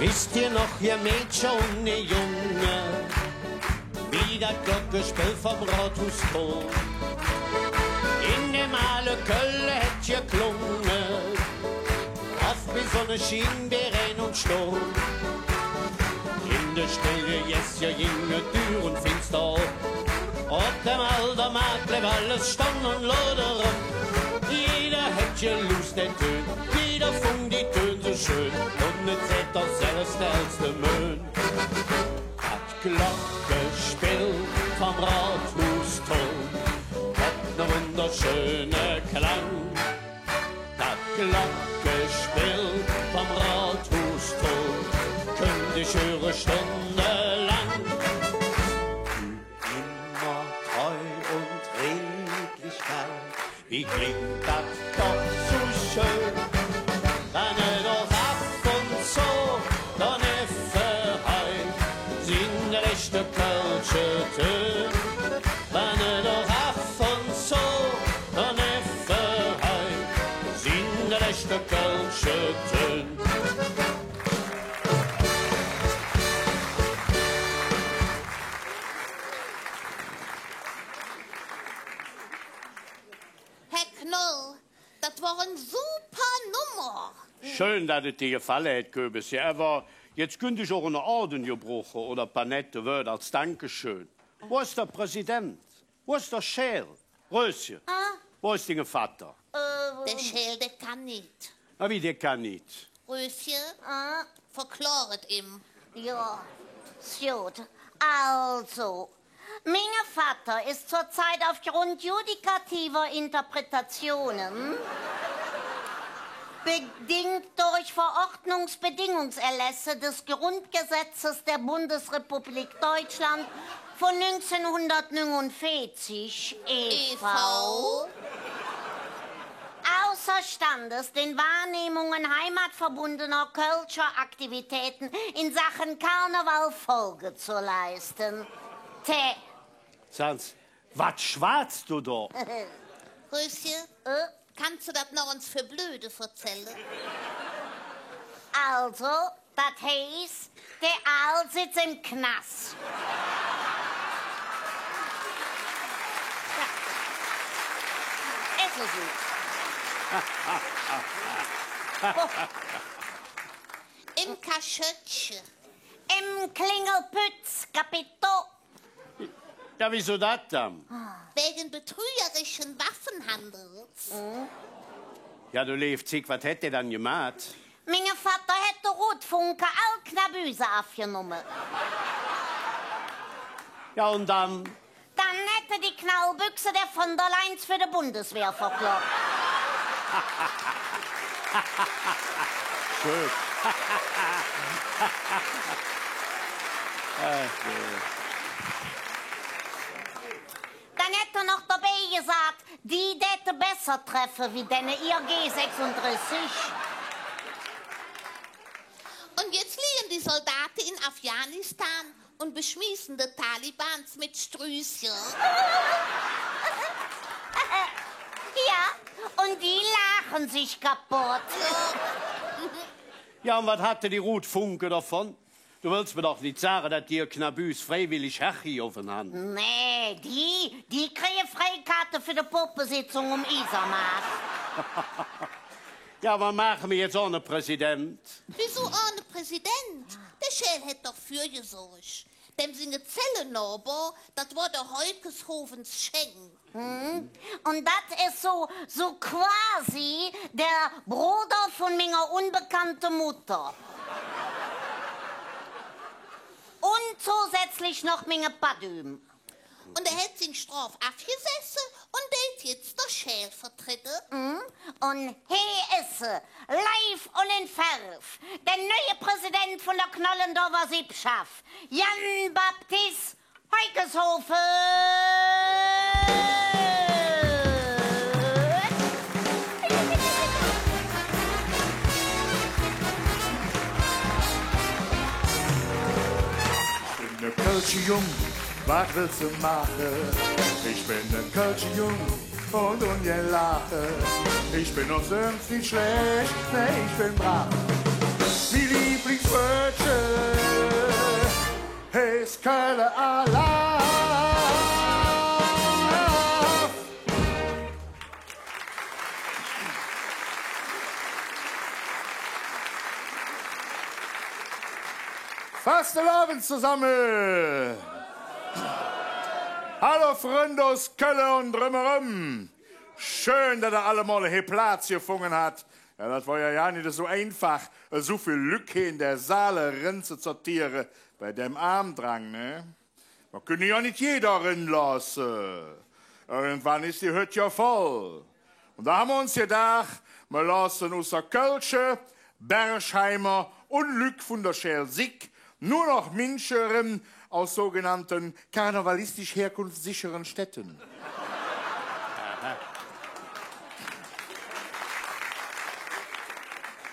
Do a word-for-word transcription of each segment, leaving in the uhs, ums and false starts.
Wesst ehr noch, ehr Mädcher un ehr Junge, wie dat Glockespill vum Rodhuusturm en däm ale Kölle hät geklunge, off bei Sonneschien, bei Rähn un Sturm? En de stille Gäss ging et Dür un Finster op. Op däm Aldermaat bleev alles stonn un lodere. Jeder hät gelust de Tön, jeder fung die Tön su schön. Un et säht doch selvs der äldste Möhn: Dat Glockespill vum Rodhuusturm hät ne wunderschöne Klang. Dat Glockespill vum Rodhuusturm künnt ich höre stundelang. Immer treu un redlich, wie klingt dat doch su schön. Wann et och av un zo donevve heut, sin dat echte kölsche Tön. Wann et och av un zo donevve heut, sin dat echte kölsche Tön. Herr Knoll, dat wor en super Nummer. Schön, dat et dir gefalle hät, Köbesche. Ävver jetz künnt ich och ene Orde gebruche oder e paar nette Wööd als Dankeschön. Wo es der Präsident? Wo es der Schäl? Rösche, ah, wo es dinge Vatter? Äh, der Schäl, dä kann nit. Na, wie, dä kann nit? Rösche, ah, verklor et im. Jo, is god. Also, minge Vatter ist zurzeit aufgrund judikativer Interpretationen, bedingt durch Verordnungsbedingungserlässe des Grundgesetzes der Bundesrepublik Deutschland von neunzehnhundertneunundvierzig e V, e V, außerstandes, den Wahrnehmungen heimatverbundener kölscher Aktivitäten in Sachen Karneval Folge zu leisten. Tä. Sag ens, wat schwaatz do do? Rösche, äh? Kanns do dat noch ens för Blöde verzälle? Also, dat heiß, der Aal sitz em Knass. Es esu. Em Kaschöttche. Em Klingelpütz, capito? Jo, wiesu dat dann? Wäge betrügerischen Waffenhandels. Jo, do leev Zigg, wat hät dä dann gemaht? Minge Vatter hät de Rudfunke all Knabüse avgenomme. Jo, un dann? Dann hät hä die Knallbüchse der von der Leyen för de Bundeswehr verkloppt. Schön. Ach, jo. Dann hät hä noch dobei gesaht, die däte besser treffe wie denne ehr G sechsunddressig. Un jetz lige die Soldate in Afghanistan un beschmieße de Talibans met Strüßcher. Jo, un die laache sich kapodd. Jo. Jo, un wat hatte die Rudfunke dovun? Do wells mer doch nit sage, dat die ehr Knabüs freiwillig hergegovve han. Nä, die, die krige Freikaate för de Puppesitzung om Iesermaat. Jo, wat maache mer jetz ohne Präsident? Wiesu ohne Präsident? Der Schäl hät doch vürgesorg. Däm singe Zellenober, dat wor der Heukeshovens Schäng. Hm? Un dat es su, su quasi der Broder vun minger unbekannte Mutter. pünktlich noch minge Padd üben. Un hä hät sing Strof avgesesse un deit jetz der Schäl vertredde. Mhm. Un he es se, live un en Färv, der neue Präsident vun der Knollendorfer Sippschaff, Jan Baptist Heukeshoven. Ich ben ne kölsche Jung, wat wells de maache? Ich ben ne kölsche Jung un, un gelache. Ich ben och söns nit schlääch, nä, ich ben brav. Mi Lieblingswöödche es Kölle Alaaf. Fastelovend zesamme! Hallo Fründ us Kölle un drömeröm! Schön, dat ehr allemol he Platz gefunge hat. Jo, dat wor jo, jo nit esu einfach, esu vill Lück he en der Saal eren ze zortiere bei däm Aandrang, ne? Mer künne jo nit jeder erenlooße. Irgendwann es die Hütt jo voll. Un do han mer uns gedaach, mer looße usser Kölsche, Bergheimer un Lück vun der Schäl Sick nor noch Minsche eren us sogenannte karnevalistisch herkunftssichere Städte.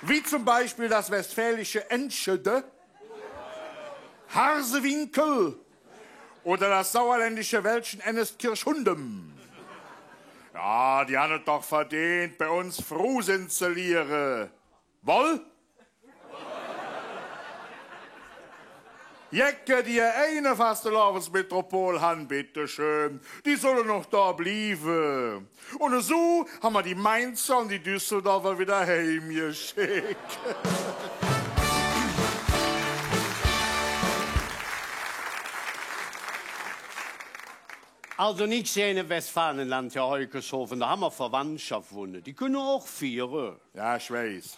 Wie zom Beispill dat westfälische Enschede, Harsewinkel oder dat sauerländische Wäldche Ennes-Kirchhundem. Jo, die han et doch verdeent, bei uns fruh sin ze liere. Woll? Jecke, die eine Fastelovendsmetropol han, bitte schön, die solle noch do blieve. Un esu han mer die Mainzer un die Düsseldorfer widder heimgescheck. Also nit jä en et Westfalenland, Här Heukeshoven, do han mer Verwandtschaff wonne. Die künne och fiere. Jo, ich weiß.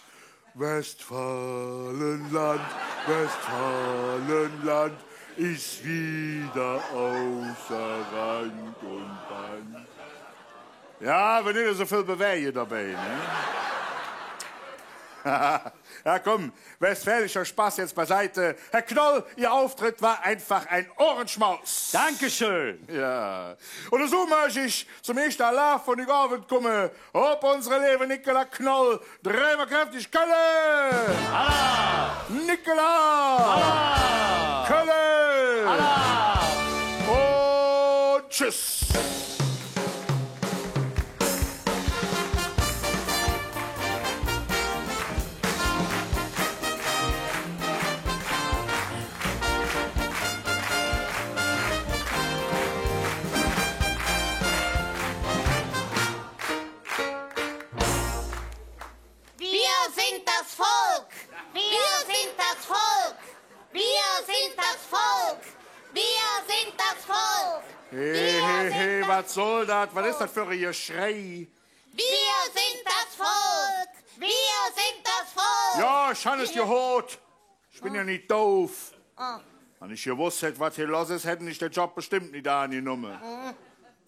Westfalenland, Westfalenland ist wieder außer Rand und Band. Jo, mer nit esu vill bewäge dobei, ne? Jo, kumm, westfälischer Spaß jetzt beiseite. Herr Knoll, Ihr Auftritt war einfach ein Ohrenschmaus. Dankeschön. Jo. Un esu mööch ich zom eeschte Alaaf vun hügg Ovend kumme op unsere leeve Nicola Knoll. Drei mer kräftig Kölle! Alaaf! Nicola! Alaaf! Kölle! Alaaf! Un tschüss! Wir sind das Volk! Wir sind das Volk! Wir sind das Volk! Wir sind das Volk! He, he, he, wat soll dat? Wat es dat för e Geschrei? Wir sind das Volk! Wir sind das Volk! Jo, ich han et gehoot. Ich ben jo nit doof. Ah. Wann ich gewoss hätt, wat he loss es, hätt ich der Job bestemmp nit aangenomme. Mhm.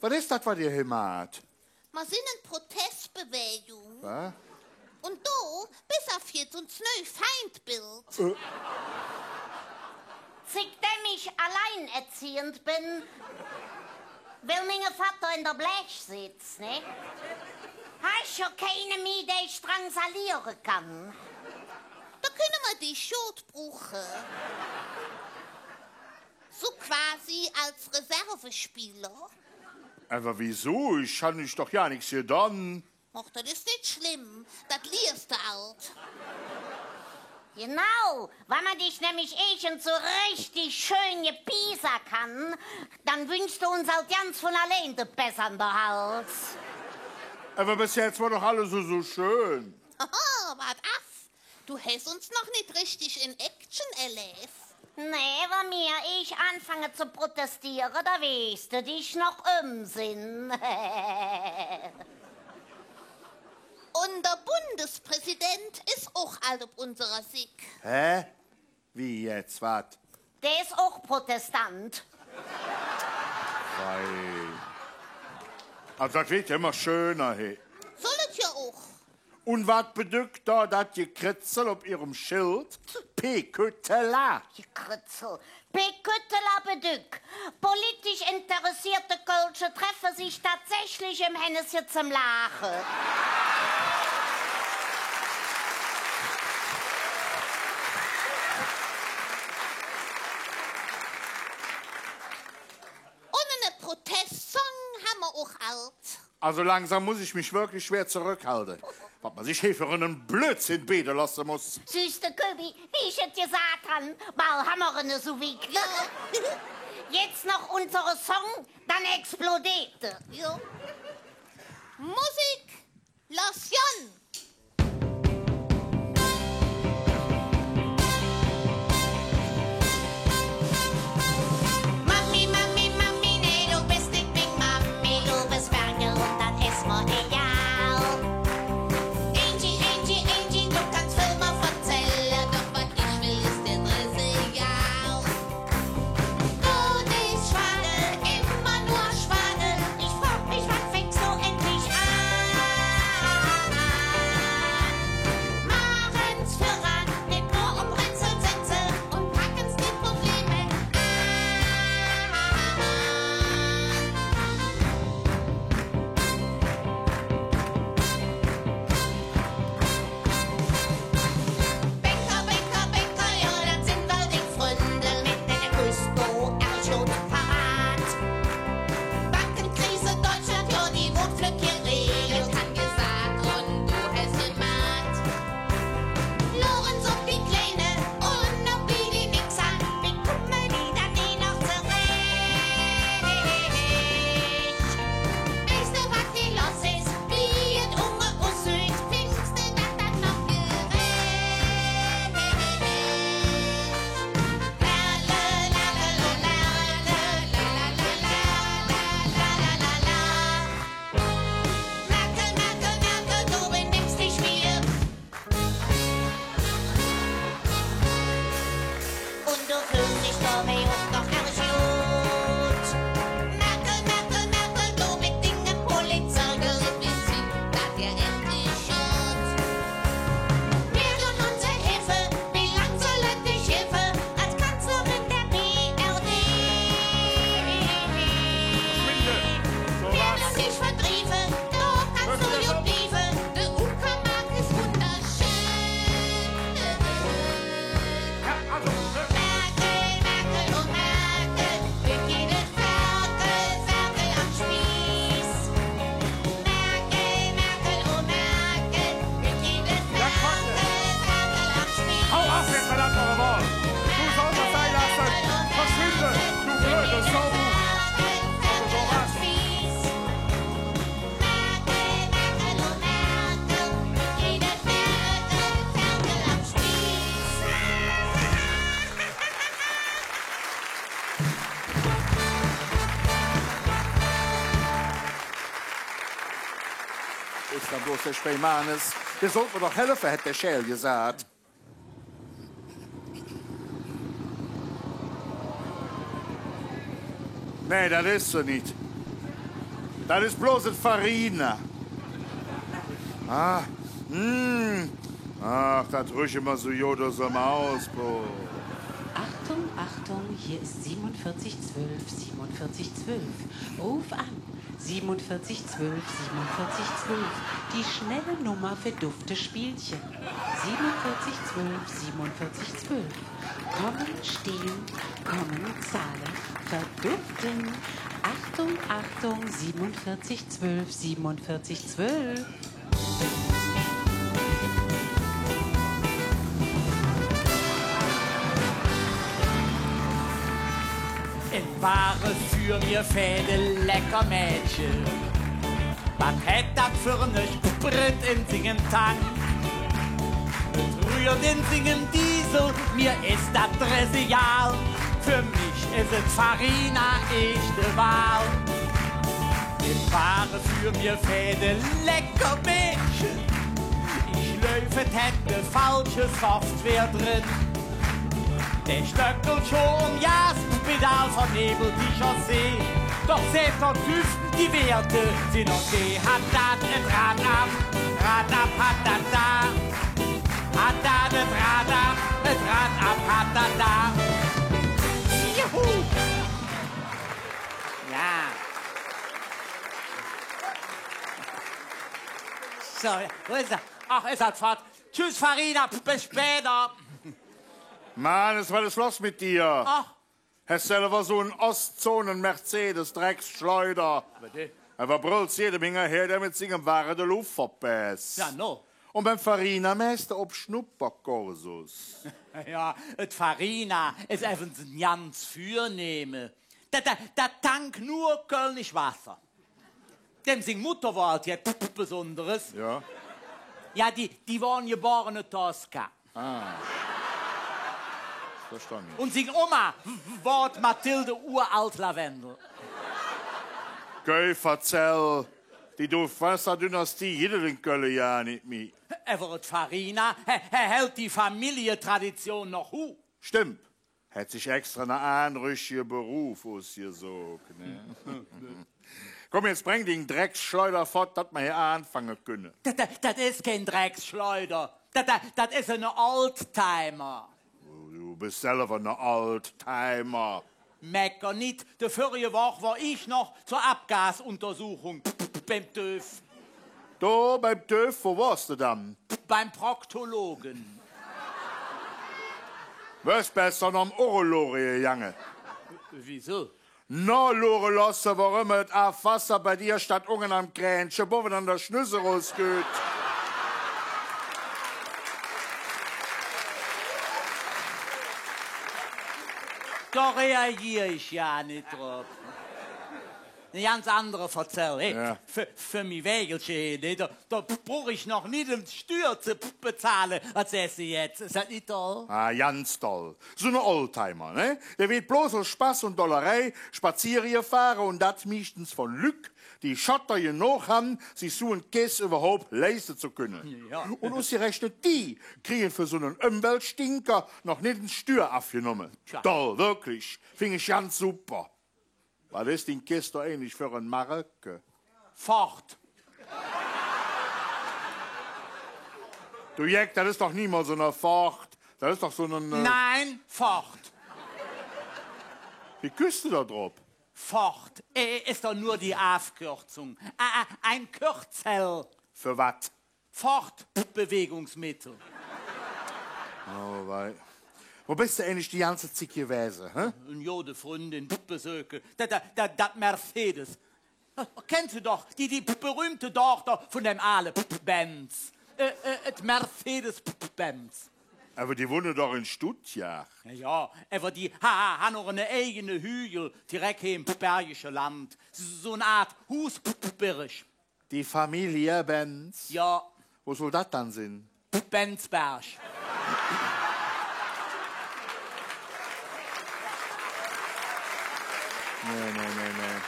Wat es dat, wat ehr he maht? Mer sin en Protestbewägung. Wat? Un do, bes op jetz uns neu Feindbild. Äh. Zigdäm ich alleinerziehend ben, weil minge Vatter en der Blech sitz, ne? Han ich jo keine mih, dä ich drangsaliere kann. Do künne mer dich god bruche. Su quasi als Reservespieler. Ävver wiesu? Ich han üch doch gar nix gedon. Och, dat es nit schlemm. Dat liers de ald. Genau, wann mer dich nämlich irgend su richtig schön gepieser kann, dann wünschs de uns ald ganz vun allein de Päss an der Hals. Ävver bes jetz wor doch alles esu, esu schön. Haha, wat af. Do häs uns noch nit richtig en Action erläv. Nä, wann mer eesch aanfange ze protestiere, do weeds de dich noch ömsinn. Un der Bundespräsident es och ald op unserer Sigg. Hä? Wie jetz? Wat? Dä es och Protestant. Wei. Alsu, dat weed jo immer schöner, he. Soll et jo och. Un wat bedügg do dat Gekritzel op Ehrem Schild? Peketela. Gekritzel. Peketela bedügg: Politisch interesseete Kölsche treffe sich tatsächlich em Hännesche zom Laache. Un ene Protestsong han mer och ald. Alsu langsam muss ich mich wirklich schwer zeröckhalde. Wat mer sich he för ene Blödsinn beede looße muss. Sühs de, Köbi, wie ich et gesaht han, bal han mer en esu wigg. Jo. Jetz noch unsere Song, dann explodeet hä. Jo. Musik, loss gonn! Mami, Mami, Mami, nä, do bes nit ming Mami, do bes Ferkel un dat es mer egal. Angie, Angie, Angie, do kanns vill mer verzälle, doch wat ich well, es der Dress egal. Do deis schwade, immer nor schwade, ich frog mich, wann fängks do endlich aan? Maach ens vöran, nit nor om Ränzel setze un pack ens die Probleme aan. Bänker, Bänker, Bänker, jo, dat sin wall die Fründe met denne Küss do ärg god parat. Bankenkrise Deutschland, jo, die woodt flöck geregelt, han gesaht, un do häs gemaht. Lorenz op die Kleine un op die, die nix han, wie kumme die dann hee noch zereech? Wees de, wat hee loss es? Wie et unge us süht, fings de, dat dat noch gereech? Merkel, Merkel, Merkel, do benimms dich wie Un do föhlts dich dobei och noch ärg god. Merkel, Merkel, Merkel, do met dingem Polizeigürtel, bes de, dat dir endlich god. Mir dun uns Hilfe, wie lang soll et dich gevve, als Kanzlerin der B R D? Mir dun dich verdrieve, do kanns do jo blieve, de Uckermark es wunderschön. Hau av, jetzt verdammt noch mal! Du sollst das sein lassen! Verschwinde, du blöde Sau! Es dann bloß der Speimanes. Dä sollt mer doch helfe, hät der Schäl gesaht. Nä, dat es se nit. Dat es bloß et Farina. Ah, mm. Ach, dat rüch immer su god us dem Auspuff. Achtung, Achtung, hier ist siebenundvierzig zwölf, siebenundvierzig zwölf. Ruf an. Siebenundvierzig zwölf, siebenundvierzig zwölf, die schnelle Nummer für dufte Spielchen. Siebenundvierzig zwölf, siebenundvierzig zwölf. Kommen, stehlen, kommen, zahlen, verduften. Achtung, Achtung, siebenundvierzig zwölf, siebenundvierzig zwölf. Et wor för mi e fäde lecker Mädche, wat hät dat för ne Sprit en singem Tank. Et rührt en singem Diesel, mir es dat dreißig Johr, för mich es et Farina eeschte Wahl. Et wor för mi e fäde lecker Mädche. Ich gläuv, et hät ne falsche Software dren. Der Stöckel schon Gas, Pedal vernebelt die Chaussee. Doch selbst dort hüften die Werte sind okay. Hat dat et Rad ab, Rad ab, hat dat da. Hat dat et Rad ab, et Rad ab, hat dat da. Juhu! Ja. So, wo ist er? Ach, ist halt fort. Tschüss, Farina, bis später. Mannes, wat es loss met dir? Ach. Häs selver su en Ostzonen-Mercedes, Drecksschleuder. Wat denn? Ävver brölls jedem hingerher, dä met singem Wage de Luff verpääs. Ja, no. Un beim Farina mähs de op Schnupperkursus. Ja, et Farina es evvens en ganz Vürnehme. Dat, dat, dat tank nor kölnisch Wasser. Däm sing Mutter wor ald jet Besonderes. Ja. Ja, die, die wor en geborene Tosca. Ah. Verstande. Un sing Oma w-, w-, wor Mathilde Uralt Lavendel. Geh, verzäll, die Duff-Wasser-Dynastie gitt et en Kölle jo nit mih. Ävver et Farina hä-, hä-, häld die Familljetradition noch huh. Stemmp. Hät sich extra ne aanrüchige Beruf usgesök, ne? Kumm, jetz bräng ding Drecksschleuder fott, dat mer hee aanfange künne. Dat, dat, dat es kein Drecksschleuder. Dat, dat, dat es ene Oldtimer. Do bes selver ne Oldtimer. Mäcker nit. De vörige Woch wor ich noch zor Avgasuntersuchung beim TÜV. Do, beim TÜV, wo wors de dann? Beim Proktologen. Wörs besser nohm Urologe gegange. Wieso? Noluure looße, woröm et Avwasser bei dir statt unge am Kräänche bovve an der Schnüss erusgeiht. Do reagier ich jo nit drop. En ganz andere Verzäll, he. Ja. För, för mi Wägelche, he, ne, do, do bruch ich noch nit ens Stüür ze b-, bezahle. Wat sähs de jetz? Es dat nit doll? Ah, ganz doll. Su ne Oldtimer, ne? Dä weed bloß us Spass un Dollerei spaziere gefahre un dat miestens vun Lück, die Schotter genog han, sich su en Kess üvverhaup leiste ze künne. Ja. Un usgerechnet die krige för su ene Ömweltstinker noch nit ens Stüür avgenomme. Tja. Doll, wirklich. Fing ich ganz super. Wat es ding Kess do eigentlich för en Marke? Ford. Do Jeck, dat es doch niemols su ene Ford. Dat es doch su ene, äh... Nein, Ford. Wie küss de do drop? Ford, äh, es doch nor die Avkürzung. Äh, äh, ein Kürzel. För wat? Fortbewegungsmittel. Oh wei. Wo bes de eigentlich die ganze Zigg gewäse, hä? En gode Fründin besöke. Dat, dat, dat, dat Mercedes. Kenns de doch, die, die berühmte Doochter vun däm aale Benz. Äh, äh, et Mercedes-Benz. Ävver die wonne doch en Stuttgart. Jo, jo, ävver die ha-, ha-, han och ene eigene Hügel, direk he em Bergische Land. Su en Aat Huusbirg. Die Familje Benz? Jo. Wo soll dat dann sin? Benzberg. Nä, nä, nä, nä.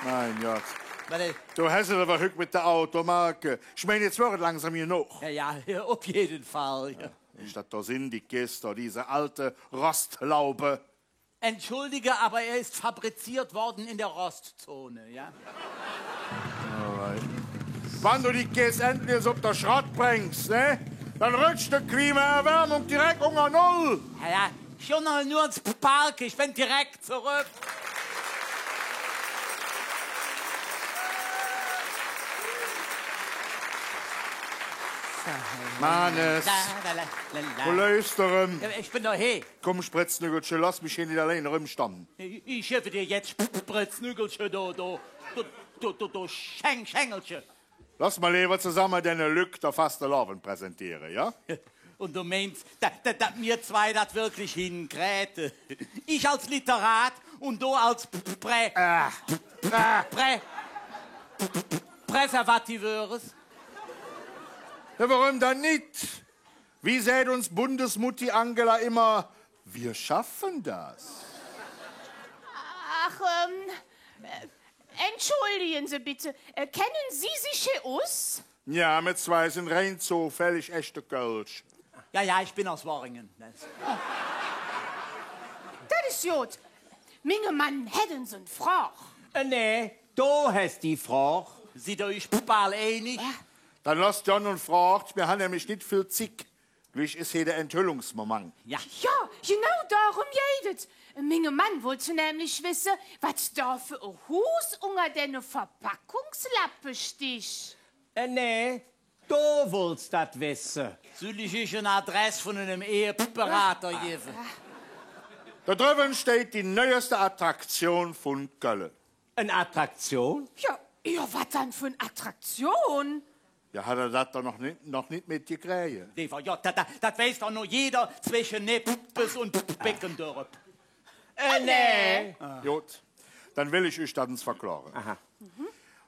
Mein Godd. Wat dann? Do häs et ävver hügg met der Automarke. Ich mein, jetz wör et langsam genog. Jo, jo, op jede Fall. Jo. Nit dat do sin, die Kess do, diese alte Rostlaube. Entschuldige, aber er ist fabriziert worden in der Rostzone, ja? Alright. Wann do die Kess endlich ens op der Schrott brängs, ne? Dann rötsch de Klimaerwärmung direk unger Null. Ja, ja, schon noch nor ens parke, ich ben direk zoröck. Mannes. La, la, la, la, la. Wo läufs de röm? Ja, ich ben doch he. Kumm, Spritznüggelche, loss mich hee nit allein erömstange. Ich, ich gevve dir jetz Sp-, Spritznüggelche, do, do, do, do, do, do Scheng-, Schengelche. Loss mer leever zesamme denne Lück der Fastelovend präsenteere, jo? Un do meins, dat, dat, dat mir zwei dat wirklich hinkräte? Ich als Literat un do als P-, P-, Prä-, Ah. Ah. Prä-, Präservativöres? Jo, woröm dann nit? Wie säht uns Bundesmutti Angela immer: „Wir schaffen das.“ Ach, ähm, äh, entschuldigen Sie bitte. Äh, kennen Sie sich hier aus? Jo, mir zwei sin rein zofällig echte Kölsche. Jo, jo, ich ben us Worringe. Es god. Minge Mann hät ens en Frog. Äh, nä, do häs die Frog. Sidd ehr üch bal einig? Jo. Dann loss John en Frog, mir han nämlich nit vill Zigg. Glich es hee der Enthüllungsmoment. Jo. Jo, genau dorum geiht et. Minge Mann wollt nämlich wesse, wat do för e Huus unger denne Verpackungslappe stich. Äh, nä, do wollts dat wesse. Sull ich üch en Adress vun enem Eheberater gevve? Do drüvve steiht die neueste Attraktion vun Kölle. En Attraktion? Jo, jo, wat dann för en Attraktion? Jo, hat ehr dat dann noch nit, noch nit metgekräge? Leever Godd, dat, dat, dat weiß doch nor jeder zwesche Neppes un Beckendorf. Äh, nä. God, dann well ich üch dat ens verkläre. Aha.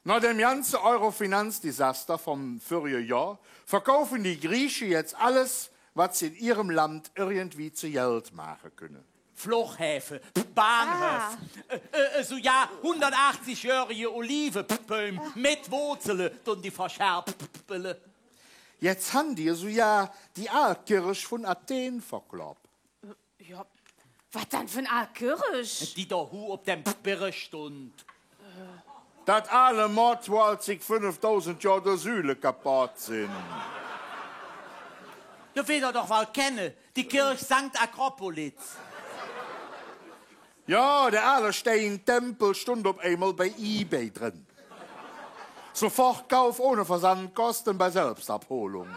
Noh dem ganze Euro-Finanzdesaster vum vürige Johr verkaufe die Grieche jetz alles, wat se en ehrem Land irgendwie ze Geld maache künne. Fluchhäfe, Bahnhöf, äh, äh, sugar hundertachtzig-jöhrige Olivebäum met Wotzele, dun die verscherpele. Jetz han die sugar die aal Kirch vun Athen verklopp. Jo, wat dann för en aal Kirch? Die do huh op dem Berg stundt. Dat aale Mod, wo allt zick fünfdausend Johr de Süle kapodd sin. Do weed ehr doch wall kenne, die Kirch Sankt Akropoliz. Jo, der aale Steintempel stundt op eimol bei eBay dren. Sofort Kauf ohne Versandkosten bei Selbstabholung.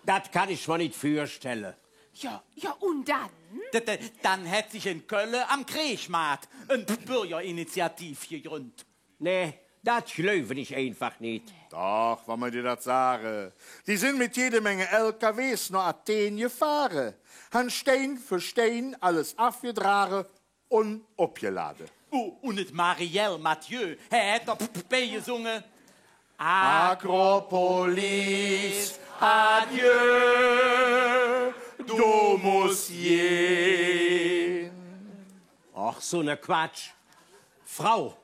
Dat kann ich mer nit vürstelle. Jo, jo, un dann? D-, d-, dann hät sich en Kölle am Kriechmaat en Bürgerinitiativ gegründt. Nä, dat gläuv ich einfach nit. Doch, wann mer dir dat sage. Die sin met jede Menge L K Ws noh Athen gefahre, han Stein för Stein alles avgedrage un opgelade. U-, un et Marielle Mathieu, hä, hät do Beigesunge: Akropolis, adieu, do muss gehn. Ach, su ne Quatsch. Frau,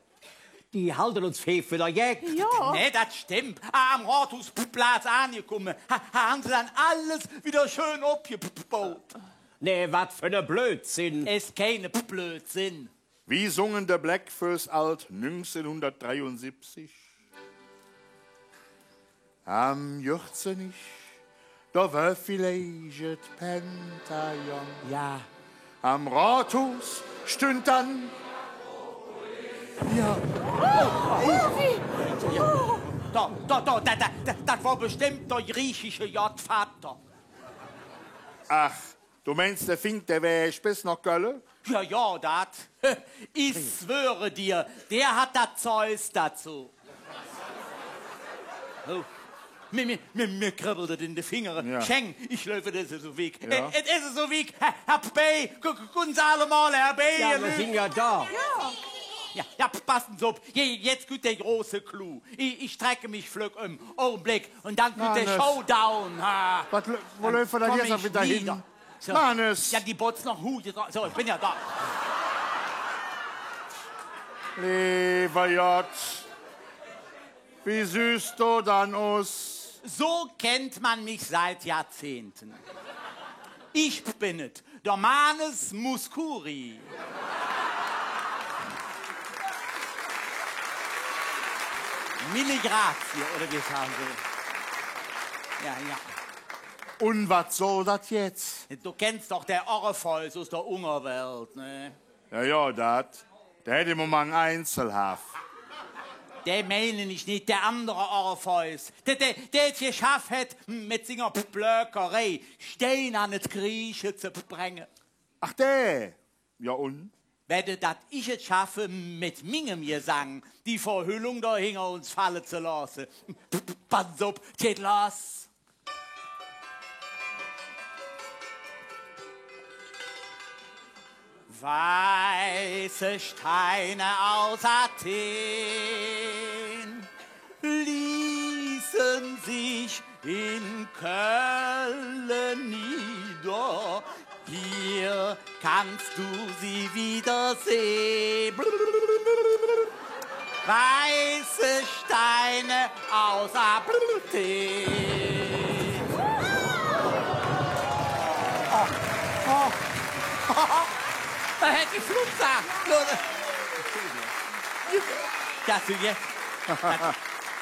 die halde uns för, för der Jeck. Jo. Nä, dat stemmp. Am Rodhuusplatz aangekumme, ha-, han se dann alles widder schön opgebaut. Nä, wat för ne Blödsinn. Es keine Blödsinn. Wie sunge de Bläck Fööss ald nüngzehnhundertdreiunsibbzig? Am Gürzenich, do wör villeich et Pentagon. Jo. Am Rodhuus stünd dann, jo. Do, do, do, dat, dat, dat, dat wor bestemmp der griechische Goddvatter. Ach, do meins, dä fingk der Wäg bes noh Kölle? Jo, jo, dat. Ich schwöre dir, der hat dat Zeus dazu. Oh. Mir, mir, mir, mir kribbelt et en de Fingere. Jo. Schäng, ich gläuv, et es esu wigg. Jo. Et, et es esu wigg. Herr, Herr Bey, ku-, ku-, kumme Se allemol, Herr Bey. Jo, mer sin jo do. Jo. Jo, jo, passe Se op. Je-, jetz kütt der große Clou. Ich, ich drecke mich flöck öm. Augenbleck. Un dann kütt der Showdown. Ha. Wat lö-, wo läuf mer dann jetz widder hin? Su. Mannes. Jo, die Botz noch huh. Su, ich ben jo do. Leever Godd, wie sühs do dann us? So kennt man mich seit Jahrzehnten. Ich bin et, der Mannes Muscuri. Mille grazie, oder wie sagen Sie? Ja, ja. Un wat soll dat jetz? Du kennst doch der Orpheus us der Ungerwelt, ne? Jo, jo, dat. Dä hät em Moment Einzelhaff. Dä meine ich nit, der andere Orpheus. Dä, dä, dä et geschaff hät, met singer Blökerei Stein an et Grieche ze bränge. Ach, dä. Jo, un? Wette, dat ich et schaffe, met mingem Gesang die Verhüllung do hinger uns falle ze looße. Pass op, et geiht loss. Weiße Steine aus Athen ließen sich in Köln nieder. Hier kannst du sie wiedersehen. Weiße Steine aus Athen. Oh, oh. Flugsaal. Dat,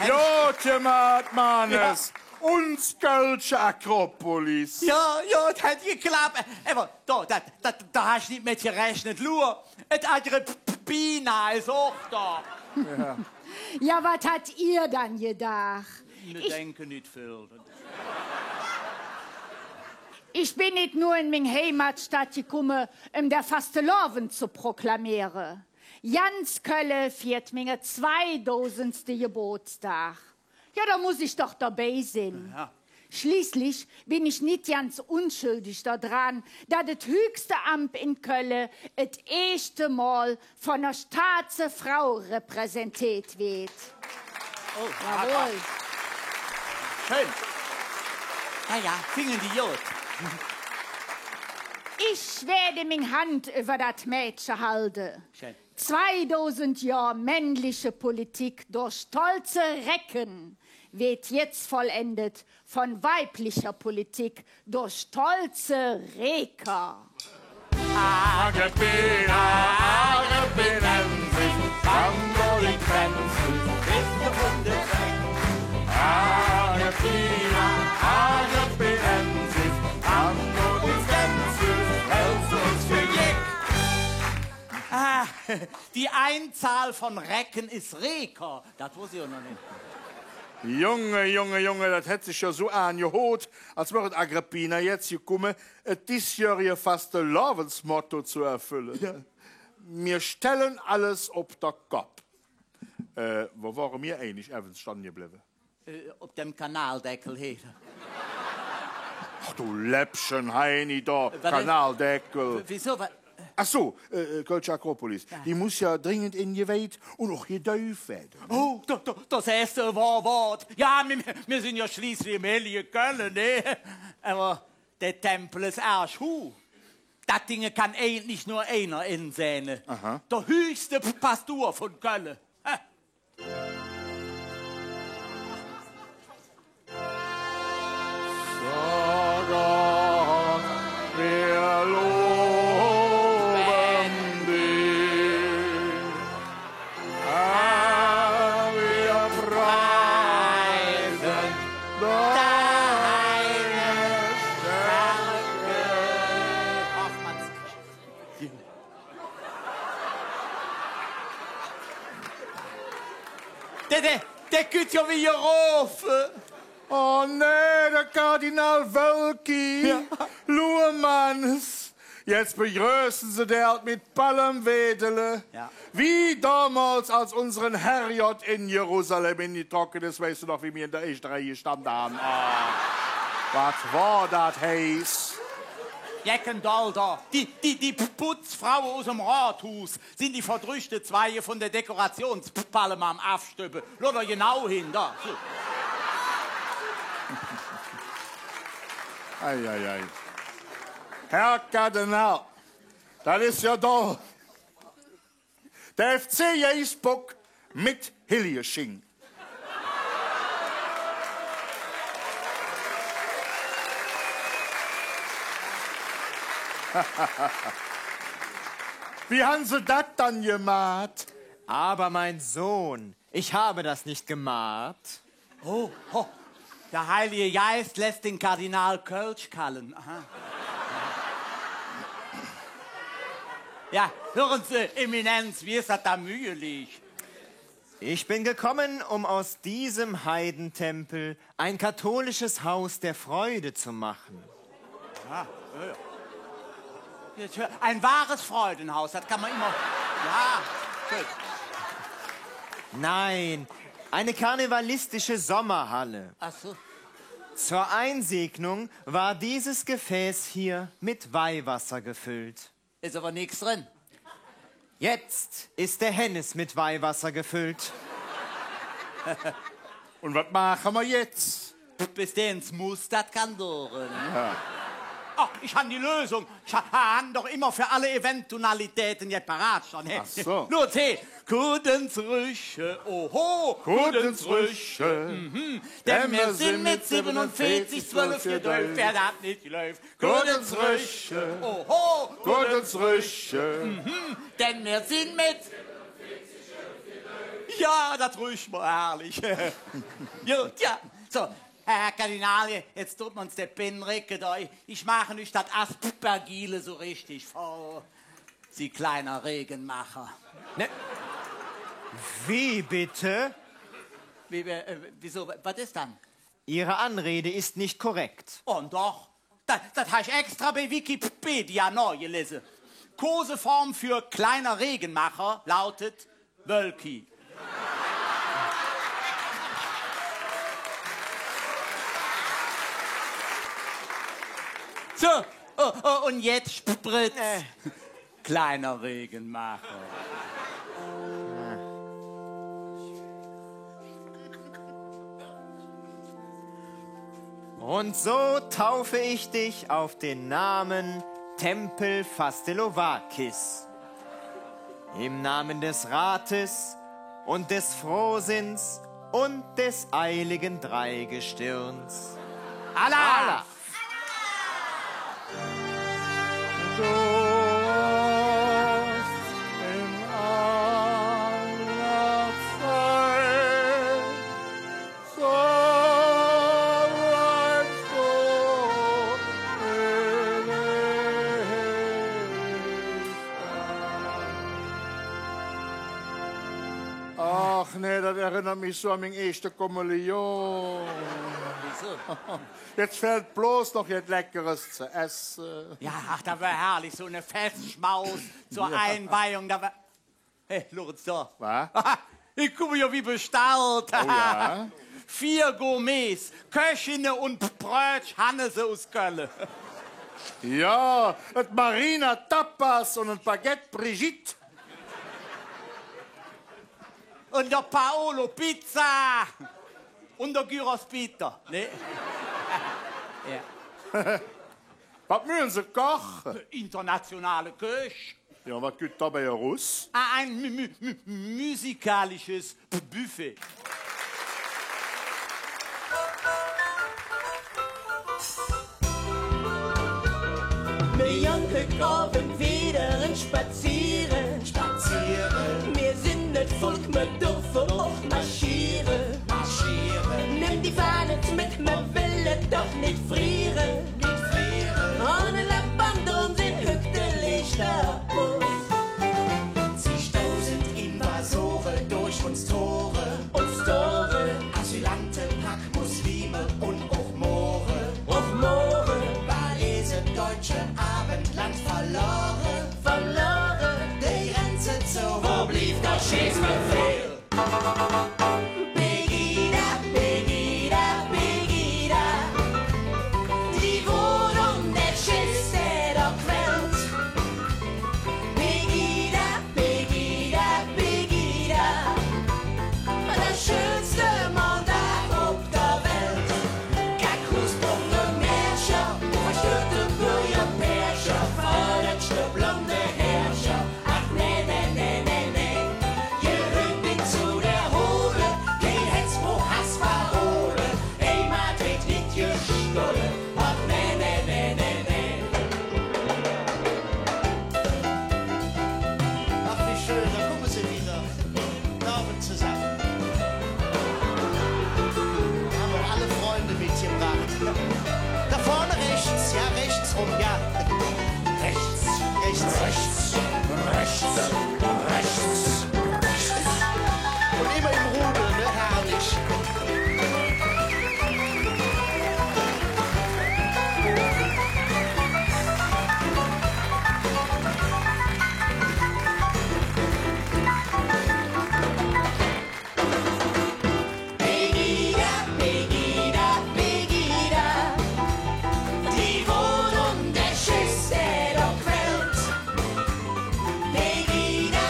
jo, gemaht, Mannes. Uns kölsche Akropolis. Jo, jo, et hät geklapp. Ävver do, dat, dat, do häs nit met gerechnet. Luur, et Agrippina es och do. Jo, wat hat ehr dann gedaach? Mer denke nit vill. Ich ben nit nor en ming Heimatstadt gekumme, öm der Fastelovend ze proklameere. Ganz Kölle fiert minge zweidausendste Gebootsdag. Jo, do muss ich doch dobei sin. Jo. Schleeßlich ben ich nit ganz unschöldeg dodran, dat et höchste Amp en Kölle et eeschte Mol vun ener staatse Frau repräsenteet weed. Oh, jawohl. Schön. Jo, jo, finge die god. Ich weede ming Hand üvver dat Mädche halde. Schön. Zweidausend Johr männliche Politik durch stolze Recke weed jetz vollendt vun weiblicher Politik durch stolze Reker. Agrippina, Agrippinensis, quando vincensis, bist du vun de Treck. Agrippina, Agrippinensis, quando vincensis, hälds do uns för jeck? Ah, die Einzahl vun Recken es Reker. Dat woss ich och noch nit. Junge, Junge, Junge, dat hät sich jo su aangehürt, als wör et Agrippina jetz gekumme, et diesjöhrige Fastelovendsmotto ze erfülle. Jo. Mir stelle alles op der Kopp. Äh, wo wore mir eigentlich evvens stonn geblevve? Äh, op dem Kanaldeckel, he. Ach, do Läppchen, Heini, do. Wat denn? Kanaldeckel. W-, wieso? Wa- Ach su, äh, äh, Kölsche Akropolis. Jo. Die muss jo dringend engeweiht un och gedäuf weede. Oh, do, do, do sähs de e wohr Wood. Jo, mir, mir sin jo schleeßlich em hellige Kölle, ne? Ävver der Tempel es ärg huh. Dat Dinge kann eigentlich nor einer ensähne. Aha. Der höchste P-, Pastur vun Kölle. Ha. Sag Gott, wir loben dich. Herr, wir preisen deine Stärke. Dä, dä, dä kütt jo widder erov. Oh nä, der Kardinal Wölki. Jo. Luur, Mannes. Jetz begröße se der halt met Palmwedele. Jo. Wie domols, als unsere Herrgodd en Jerusalem engetrocke es, weiß do noch, wie mir en der eeschte Reih gestande han? Ah, wat wor dat heiß. Jeck un doll do. Die, die, die Putzfraue us dem Rodhuus sin die verdrückte Zweige vun der Dekorationspalm am Avstöbbe. Loor do genau hin, do. Su. Ei, ei, ei. Herr Kardinal, dat es jo doll. Der F C Geißbock met Hellige Sching. Wie han Se dat dann gemaht? Aber mein Sohn, ich habe das nicht gemacht. Oh, ho. Der Heilige Geist lässt den Kardinal Kölsch kalle. Aha. Jo, hören Se, Eminenz, wie es dat do möglich? Ich bin gekommen, um aus diesem Heidentempel ein katholisches Haus der Freude zu machen. Ah, jo, jo. Jetzt hör, ein wahres Freudenhaus, dat kann mer immer. Jo, schön. Nein, eine karnevalistische Sommerhalle. Ach so. Zur Einsegnung war dieses Gefäß hier mit Weihwasser gefüllt. Es ävver nix dren. Jetzt ist der Hännes mit Weihwasser gefüllt. Un wat maache mer jetz? Bes dä ens muss, dat kann dore, ne? Jo. Ach, ich han die Lösung. Ich ha-, han doch immer för alle Eventualitäten jet parat schon, ne? Ach so. Los, he. Kuddensrüche, oho, Kuddensrüche. Mhm. Denn mir sin met sibbenunveezig, zwölf gedäuf, wä dat nit gläuv. Kuddensrüche, oho, Kuddensrüche. Mhm. Denn mir sin met, jo, dat rüch mer herrlich. Jo, jo. So, Herr Kardinal, jetz dun mer uns de Pinricke do. Ich maache üch dat Aspergile su richtig vör. Sie kleiner Regenmacher. Ne? Wie bitte? Wie, äh, wieso, wat es dann? Ihre Anrede ist nicht korrekt. Oh, doch. Dat, dat han ich extra bei Wikipedia nohgelese. Koseform för kleiner Regenmacher lautet Wölki. So, oh, oh, un jetz Spritz. Äh. Kleiner Regenmacher. Und so taufe ich dich auf den Namen Tempel Fastelovakis. Im Namen des Rates und des Frohsinns und des eiligen Dreigestirns. Alaaf! Ach nä, dat erennert mich su an ming eeschte Kommunion. Wieso? Jetz fählt bloß noch jet Leckeres ze esse. Jo, ach, dat wör herrlich, su en Festschmaus zor Einweihung, dat wör, hey, luur ens do. Wat? Ich kumme jo wie bestallt. Oh jo? Vier Gourmets, Köchinne un Brötsch Hannese us Kölle. Jo, et Marina Tapas un et Baguette Brigitte. Un der Paolo Pizza. Un der Gyros Peter, ne? Jo. Wat mööch Se koche? Internationale Köch. Jo, wat gitt et dobei erus? Ah, ein mü-, mü-, mü-, musikalisches Buffet. Mir gonn hügg Ovend widder spaziere. Spaziere. Mir sin et Volk, mer dörfe och marschiere. Marschiere. Nimm die Fahne met, mer well et doch nit friere. Nit friere. Ohne Lappband un sin hügg de Leechter. Zigdausend Invasore durch uns Tore. Uns Tore. Asylantepack, Muslime un och Mohre. Och Mohre. Walese, Deutsche, Abendland verlore. Verlore. De Grenze zo, wo bliev der Schießbefehl? Pegida, Pegida, Pegida, die Wohnung der Schönste der Welt. Pegida, Pegida, Pegida, das schönste Mondach op der Welt. Kackhuus, Bürgermeister, verstörte Bürgermeister, verletzte blonde Herrscher. Ach nä, nä, nä, nä, nä. Gehööt nit zo der Hole, kei Hesper, Hasper, Ole. Heimat weed nit gestohle. Ach nä, nä, nä, nä, nä. Ach, wie schön, da kommen sie wieder. Abend zusammen. Wir haben auch alle Freunde mitgebracht. Da vorne rechts, ja, rechts rum, ja. Rechts, rechts, rechts, rechts, rechts, rechts. Und immer im Rudel, ne? Herrlich. Pegida, Pegida, die Wohnung der Schönste der Welt. Pegida,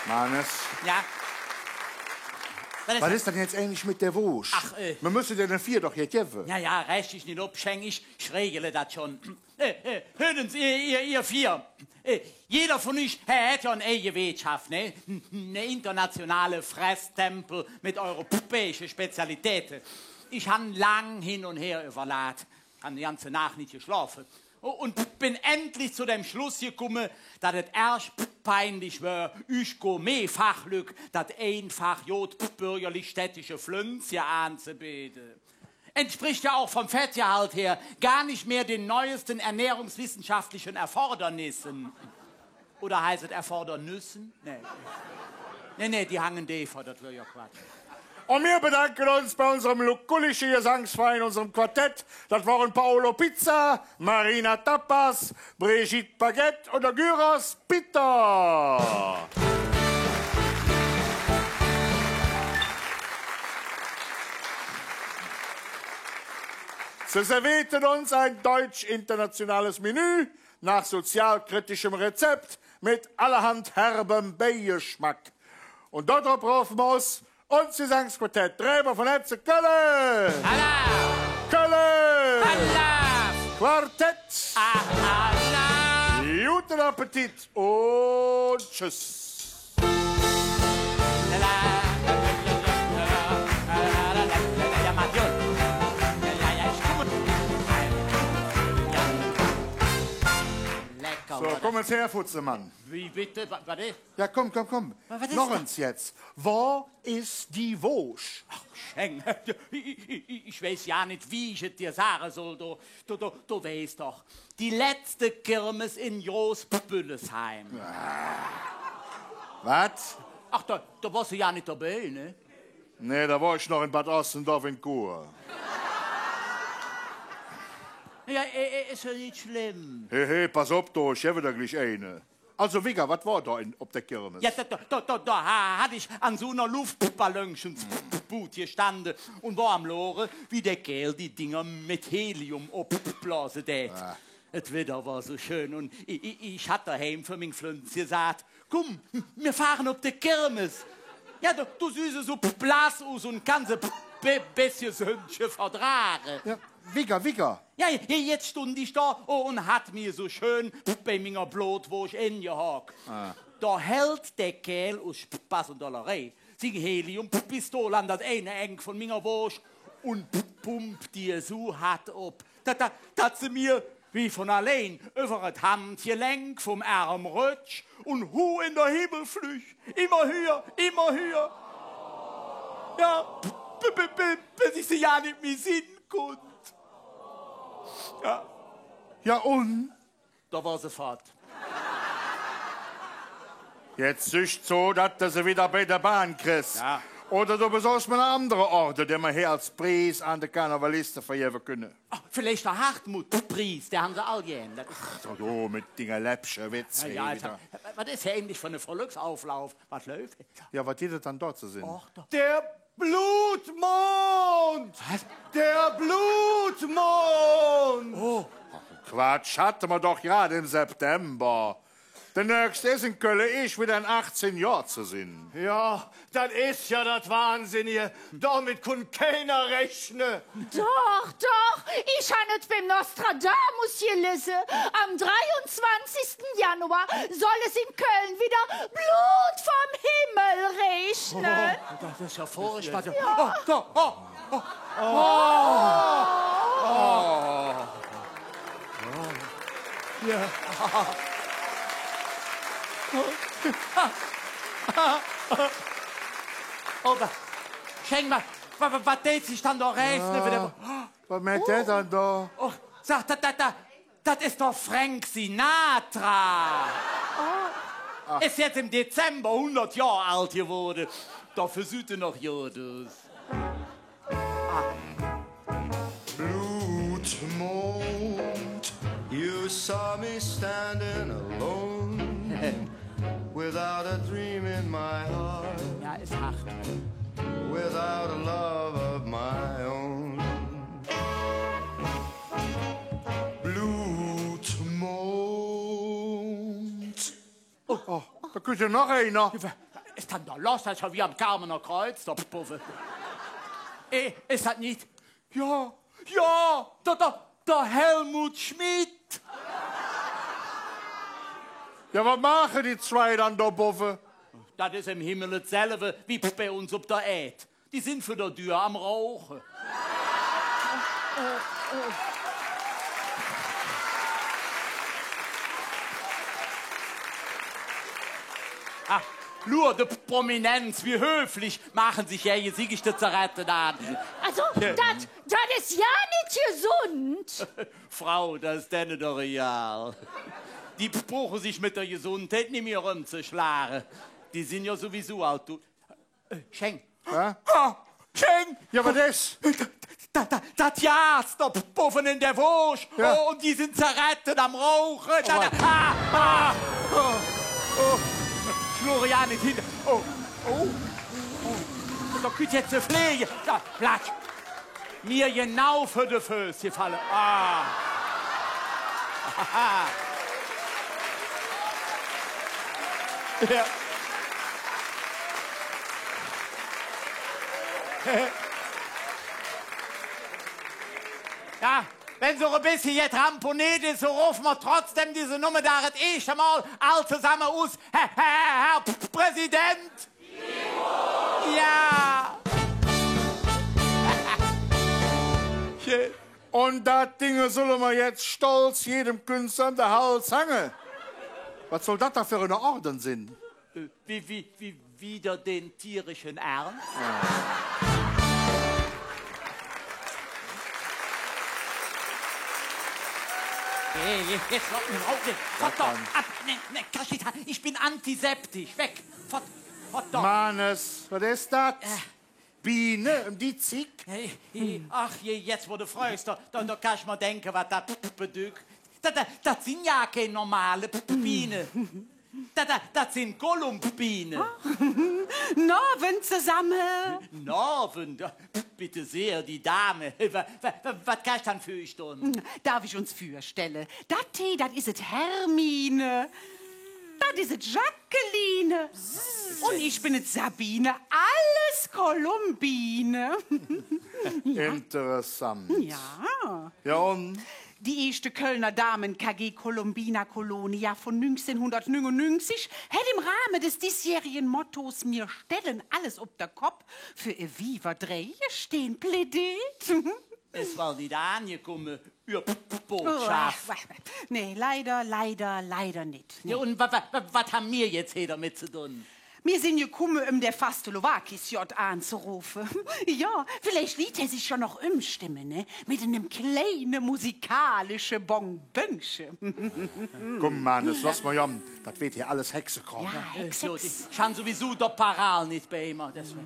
Hannes? Jo? Wat es dat? Wat es dann jetz eigentlich met der Woosch? Ach, äh. Mer müsse der vier doch jet gevve. Jo, jo, reg dich nit op, Scheng, ich, ich regele dat schon. Äh, äh, hürt ens, ehr, ehr, ehr vier. Äh, jeder vun üch hä-, hät jo en eige Weetschaff, ne? Ne internationale Fresstempel met eure europäische Spezialitäte. Ich han lang hin un her üvverlaht, han de ganze Naach nit geschlofe. Un ben endlich zo dem Schluss gekumme, dat et ärg peinlich wör, üch Gourmet-Fachlück dat einfach god bürgerlich-städtische Flönzche aanzebeede. Entspricht ja auch vom Fettgehalt her gar nicht mehr den neuesten ernährungswissenschaftlichen Erfordernissen. Oder heißt et Erfordernüssen? Nee. Nee, nee, die hangen deefer, dat wör jo Quatsch. Un mir bedanke uns bei unserem lukullische Gesangsverein, unserem Quartett. Dat wore Paolo Pizza, Marina Tapas, Brigitte Paget un der Gyros Peter. Se servierte uns ein deutsch-internationales Menü nach sozialkritischem Rezept mit allerhand herbem Beigeschmack. Un dodrop röfe mer us uns Gesangsquartett. Drei mol vun Hätze Kölle! Alaaf! Kölle! Alaaf! Quartett! Ah, alaaf! Guden Appetit un tschüss! Lecker, oder? So, kumm ens her, Futzemann. Wie bitte? Wa-, wat es? Jo, kumm, kumm, kumm. Wa-, wat es dat? Noch ens jetz. Wo es die Woosch? Ach, Scheng, ich, ich, ich, ich weiß jo nit, wie ich et dir sage soll. Do, do, do, do weiß doch, die letzte Kirmes en Großbüllesheim. Ah. Wat? Ach, do, do wors de jo nit dobei, ne? Nee, do wor ich noch en Bad Ossendorf en Kur. Jo, äh, äh, es jo nit schlemm. He, he, pass op, do, ich gevve der glich eine. Also, Wigger, wat wor do en, op der Kirmes? Jo, do, do, do, do, do ha-, hatt ich an su ener Luffballonchens-Bud gestande un wor am Lore, wie der Kääl die Dinger met Helium opblose dät. Ah. Et Wedder wor su schön un i-, i-, ich hatt doheim för ming Flönz gesaht: „Kumm, mir fahre op de Kirmes.“ „Jo, do, do sühs su blass us un kanns e be-, bessche Sönnche verdrage.“ Jo, Wigger, Wigger. Jo, je-, jetz stundt ich do un hatt mer su schön bei minger Blodwoosch engehock. Ah. Do häld der Kääl us Spass un Dollerei sing Heliumpistol an dat eine Engk vun minger Woosch un pump die su hatt op, dat, dat, dat se mer wie vun allein üvver et Handgelenk vum Ärm rötsch un huh en der Himmel flüg. Immer höher, immer höher. Jo, b-, b-, b-, bes ich se jo nit mih sinn kunnt. Jo. Jo, un? Do wor se fott. Jetz süch zo, dat de se widder bei de Bahn kriss. Jo. Oder do besorgs mer ene andere Orde, dä mer hee als Pries an de Karnevaliste vergevve künne. Ach, villeich der Hartmut-Pries, dä han se all gään. Dat es... Ach, do, do, met dinge läppsche Witze hee widder. Alter, wat es hee eigentlich för ene Volksauflauf? Wat läuf? Jo, wat gitt et dann do ze sinn? Och, do. Der Blutmond! Wat? Der Blutmond! Oh. Ach, Quatsch, hatte mer doch grad em September. Der nächste es en Kölle eesch widder en achzehn Johr ze sinn. Jo, dat es jo dat Wahnsinnige. Domet kunnt keiner rechne. Doch, doch, ich han et beim Nostradamus gelese. Am dreiunzwanzigsten Januar soll et en Kölle widder Blut vum Himmel rähne. Oh, dat es jo furchbar. Jo. Oh, do, oh, oh. Oh. Oh. Jo. Oh, wa-, Scheng, wa-, wa-, wa-, wat deit sich dann do rähne? Jo. Widder, wat mäht dä dann do? Oh, sag, dat, dat, dat, dat es doch Frank Sinatra. Oh. Es jetz em Dezember hundert Johr ald gewoode. Doför süht hä noch god us. Blutmond, you saw me standing alone, without a dream in my heart, jo, es hart, without a love of my own. Blutmond. Oh, oh, do kütt jo noch einer. Jo, wa-, es dann do loss? Dat es jo wie am Karbener Kreuz do bovve. Äh, es dat nit? Jo, jo, der, der, der Helmut Schmidt. Jo, wat maache die zwei dann do bovve? Dat es em Himmel et selve wie bei uns op der Ääd. Die sin för der Dür am Rauche. Ah, luur, de Prominenz, wie höflich, maache sich jo jetz richtig de Zerette aan. Alsu, dat, dat es jo nit gesund. Frau, dat es denne doch egal. Die bruche sich met der Gesundheit nit mih erömzeschlage. Die sin jo suwiesu ald do-, Äh, Scheng. Hä? Ah, Scheng! Jo, wat es? Dat, dat, dat Gas do bovve en der Woosch. Jo. Oh, un die sin Zigaretten am Rauche. Oh, dat, ah, ah, oh, oh. Florian, nit hin. Oh, oh, oh. Do kütt jetz de Fleeger. Do, platsch. Mir genau vör de Föß gefalle. Ah. Jo. Jo, wann se och e bessche jet ramponeet es, su rofe mer trotzdäm dise Nummer do et eeschte Mol all zesamme us: Herr, Herr, Herr Präsident! Jo. Un dat Dinge solle mer jetz stolz jedem Künstler an der Hals hange. Wat soll dat do för ene Orde sin? Äh, wie, wie, wie, wieder den tierischen Ernst? Jo. Hey, jetzt, jetzt, lass mich raus. Fort doch. Ab. Nee, nee, Kaschita, ich bin antiseptisch. Weg. Fort, fort doch. Mannes, wat es dat? Äh. Biene, öm die Zigg? Hey, hey, ach je, jetz, wo de frögs, do, do, do kann ich mer denke, wat dat bedügg. Dat, dat, dat sin jo kein normale Biene. Dat, dat, dat sin Kolumbiene. Ach. Nor, wenn zesamme. Nor, wenn, bitte sehr, die Dame. Wa-, wa-, wa-, wat kann ich dann för üch dun? Darf ich uns vürstelle? Dat hee, dat es et Hermine. Dat es et Jacqueline. Un ich ben et Sabine. Alles Kolumbiene. Interessant. Jo. Jo, un? Die eeschte Kölner Damen-K G Columbina Colonia vun nüngzehnhundertnüngunnüngzig hät em Rahme des diesjährigen Mottos „Mir stellen alles op der Kopp“ för e Wiever-Drei-Gesteen plädeet. Es wor nit aangekumme, Üür Botschaff. Oh, nee, leider, leider, leider nit. Nee. Jo, un wa-, wa-, wa-, wat han mir jetz hee domet ze dun? Mir sin gekumme, öm der Fastelowakis-Jott aanzerofe. Jo, villeich liet hä sich jo noch ömstemme, ne? Met enem kleine musikalische Bonbönche. Kumm, Mannes, loss mer jo, dat weed hee alles Hexekrom, ne? Jo, Hex, Hex. Ich han suwiesu der Paral nit bei mer, deswäge.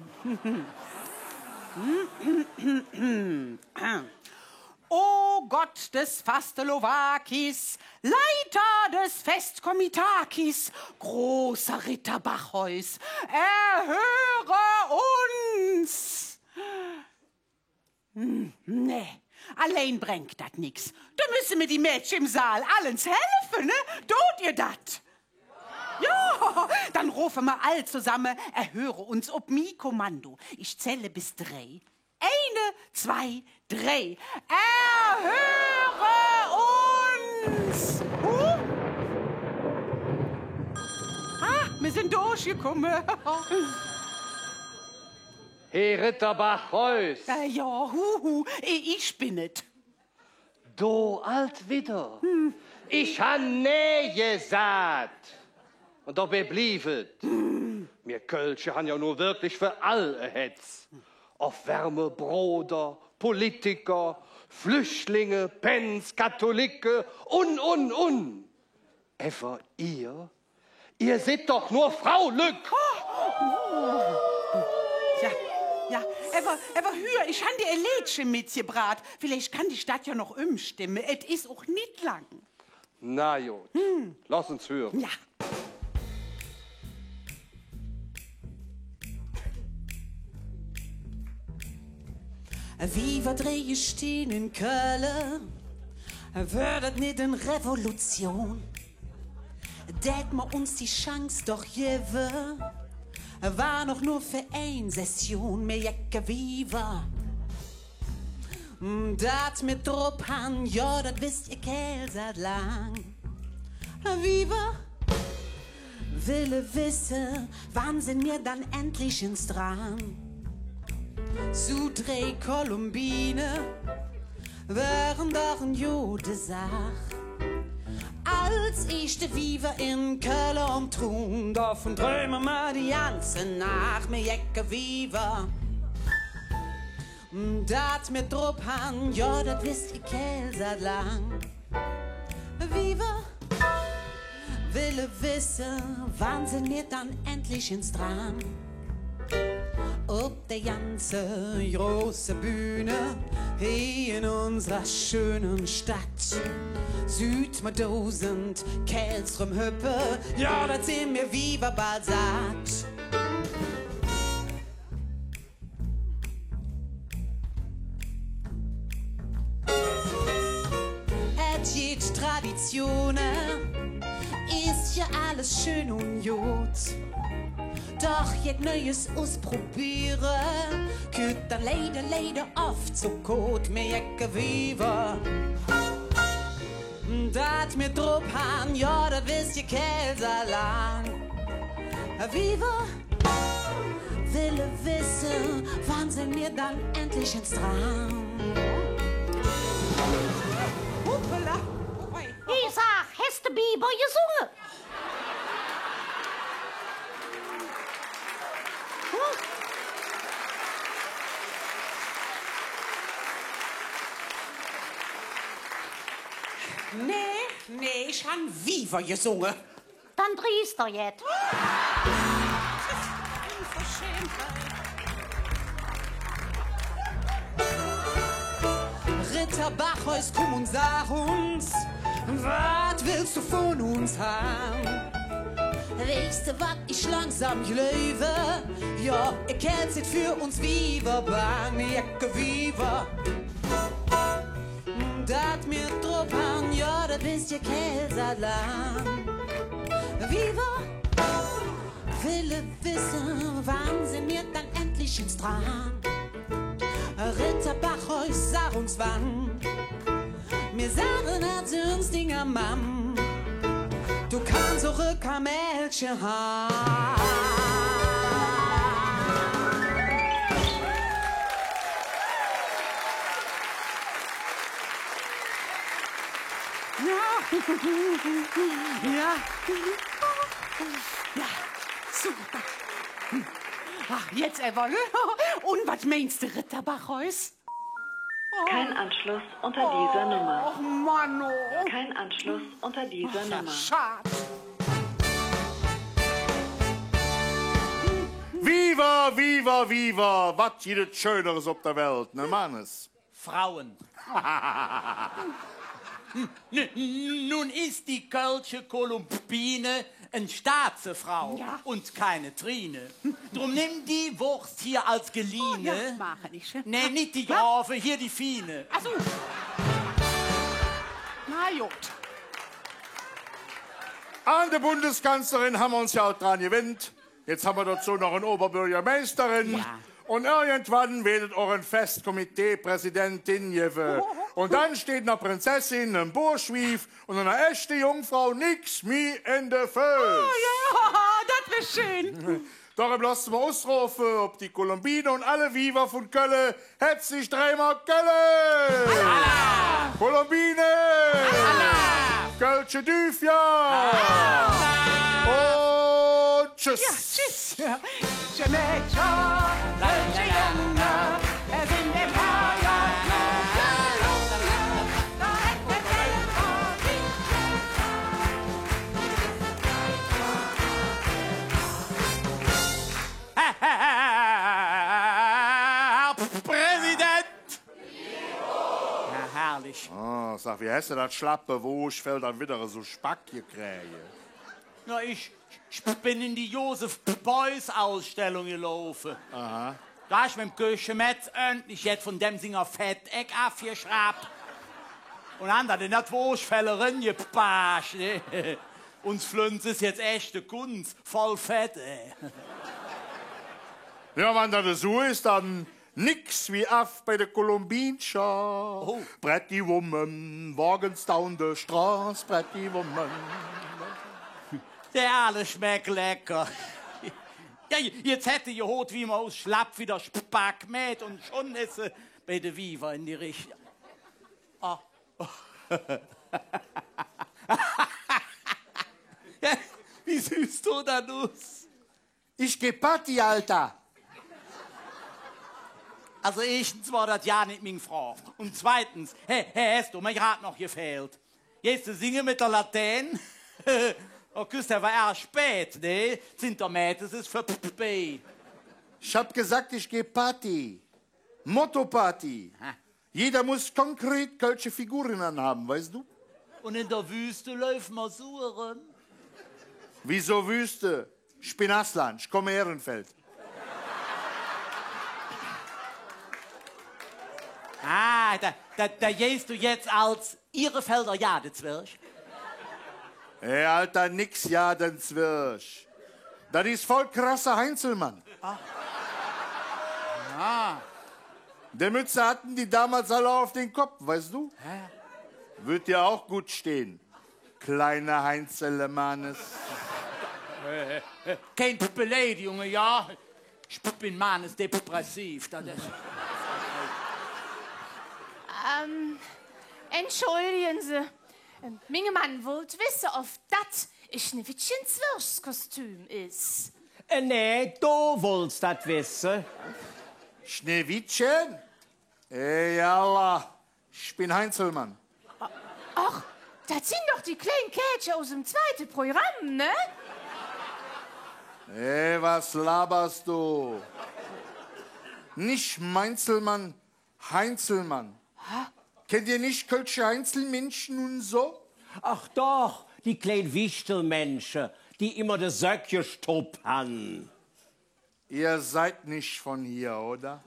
O Gott des Fastelowakis, Leiter des Festkomitakis, großer Ritter Bachhäus, erhöre uns! Hm, nä, allein brängk dat nix. Do müsse mer die Mädche em Saal allens helfe, ne? Dot ehr dat? Jo, dann rofe mer all zesamme: Erhöre uns, op mi Kommando. Ich zälle bes drei. Eine, zwei, drei. Erhöre uns! Huh? Ah, mir sin durchgekumme. Herr Ritter Bachhäus. Äh, jo, hu, hu, i-, ich ben et. Do ald widder? Hm. Ich han nä gesaht. Un dobei bliev et. Hm. Mir Kölsche han jo nu wirklich för all e Hätz. Ov wärme Broder, Politiker, Flüchtlinge, Pänz, Katholike un, un, un. Ävver ehr Ehr sid doch nor Fraulück! Jo, jo, ävver, ävver hür, ich han dir e Leedche metgebraht. Villeich kann dich dat jo noch ömstemme. Et es och nit lang. Na god. Hm. Loss uns hüre. Jo. Wie wor drei gesteen en Kölle, wör dat nit en Revolution? Dät mer uns die Chance doch gevve, Wor noch nor för ein Session, mer jecke wiever. Dat mer drop han, jo, dat wess ehr Kääl ald lang. Wiever welle wesse, wann sin mer dann endlich ens dran? Su drei Kolumbine wören doch en gode Saach. Als ich de Wiever en Kölle om Truun, dovun dröme mer die ganze Naach, mer jecke wiever. Dat mer drop han, jo, dat wess ehr Kääl ald lang. Wiever welle wesse, wann sin mer dann endlich ens dran? Op der ganze große Bühne, hee en unser schöne Stadt, süht mer dusend Kääls römhöppe, jo, dat sin mer Wiever bal satt. Et gitt Traditione, es jo alles schön un god. Doch jet Neues usprobiere, kütt dann leider, leider off zo koot, mer jecke wiever. Dat mer drop han, jo, dat wess ehr Kääl ald lang. Wiever welle wesse, wann sin mer dann endlich ens dran? Hoppala. Oi. Ich sag, häs de Biber gesunge? Nä, nä, ich han Wiever gesunge. Dann drieß doch jet. Unverschämtheit. Ritter Bachhäus, kumm un sag uns, wat wells do vun uns han? Weiß de, wat ich langsam gläuve? Jo, ehr Kääls sid för uns Wiever bang, ehr jecke wiever. Dat mer drop han, jo, dat wess ehr Kääl ald lang. Wiever welle wesse, wann sin mer dann endlich ens dran? Ritter Bachhäus, sag uns wann. Mer sage dat uns Dinger, Mamm. Do kanns och e Kamellche han. Jo. Jo. Jo, super. Ach, jetz ävver. Un wat meins de, Ritter Bachhäus? Kein Anschluss unter dieser Nummer. Och Mann, oh. Kein Anschluss unter dieser Nummer. Schad. Wiever, wiever, wiever, wat gitt et Schöneres op der Welt, ne Mannes? Frauen. N-, n-, nun ist die kölsche Kolumbine en Staatsfrau und keine Trine. Drum nimm die Wurst hier als geliehene. Oh, ja, mach ich. Nee, nit die grove, hier die fiene. Ach so. Na gut. An de Bundeskanzlerin han mer uns jo ald dran gewennt. Jetz han mer dozo noch en Oberbürgermeisterin. Ja. Un irgendwann weed et och en Festkomiteepräsidentin gevve. Un dann steiht ner Prinzessin, nem Burschwief un ener echte Jungfrau nix mih en de Föß. Oh ja, dat wör schön. Dorum looße mer usrofe, ov die Kolumbine un alle Wiever vun Kölle hätzlich dreimol Kölle! Alaaf! Kolumbine! Alaaf! Kölsche Düvvier! Alaaf! Un tschüss! Ja, tschüss! Herr Präsident! Ja, herrlich. Ah, sag, wie häs de dat schlappe Wooschfell dann widder esu spack gekräge? Na, ich, ich ben en die Josef-Beuys-Ausstellung gelaufe. Aha. Do han ich mem Köchemett ööntlich jet vun däm singer Fetteck avgeschraap. Un han dat en dat Wooschfell erengepaascht, ne? Uns Flönz es jetz echte Kuns, voll Fett, ey. Jo, wann dat esu es, dann nix wie av bei de Kolumbinscher. Oh. Pretty Woman, walks down the street, Pretty Woman. Dä Aale schmeck lecker. Jo, jetz hätt hä gehoot, wie mer us Schlapp widder Spack mäht, un schon es hä bei de Wiever en de Reech. Ah. Wie sühs do dann us? Ich geh Party, Alter. Also, eeschtens wor dat jo nit ming Frau. Un zweitens, hä, hä, häs do mer grad noch gefählt. Geihs de singe met der Latään? Oh, küss, dat wor ärg spät, ne? Zehnter Määrz es vörbei. Ich hab gesagt, ich geh Party. Motto-Party. Aha. Jeder muss konkret kölsche Figuren anhaben, weißt du? Un en der Wüste läuf mer su eröm? Wieso Wüste? Ich bin Aslan, ich komme Ehrenfeld. Ah, do, do, do geihs do jetz als Ehrenfelder Jadezwerg? Ey, Alter, nix Jadezwerg. Dat es voll krasser Heinzelmann. Ah. Ah. Die Mütze hatten die damals alle auf den Kopf, weißt du? Hä? Wird dir auch gut stehen, kleiner Heinzelmannes. Äh, äh, kein Beleidigung, ja? Ich bin manisdepressiv, dat es. Ähm, entschuldigen Sie. Ähm, minge Mann wollt wesse, ov dat e Schneewittchen-Zwergskostüm es. Äh, nä, do wollts dat wesse. Schneewittchen? Ey, Allah, ich bin Heinzelmann. Ach, dat sin doch die klein Kätcher us dem zweite Programm, ne? Ey, was laberst du? Nicht Meinzelmann, Heinzelmann. Hä? Kennt ihr nicht kölsche Heinzelmännchen und so? Ach doch, die klein Wichtelmännche, die immer de Söck gestopp han. Ihr seid nicht von hier, oder?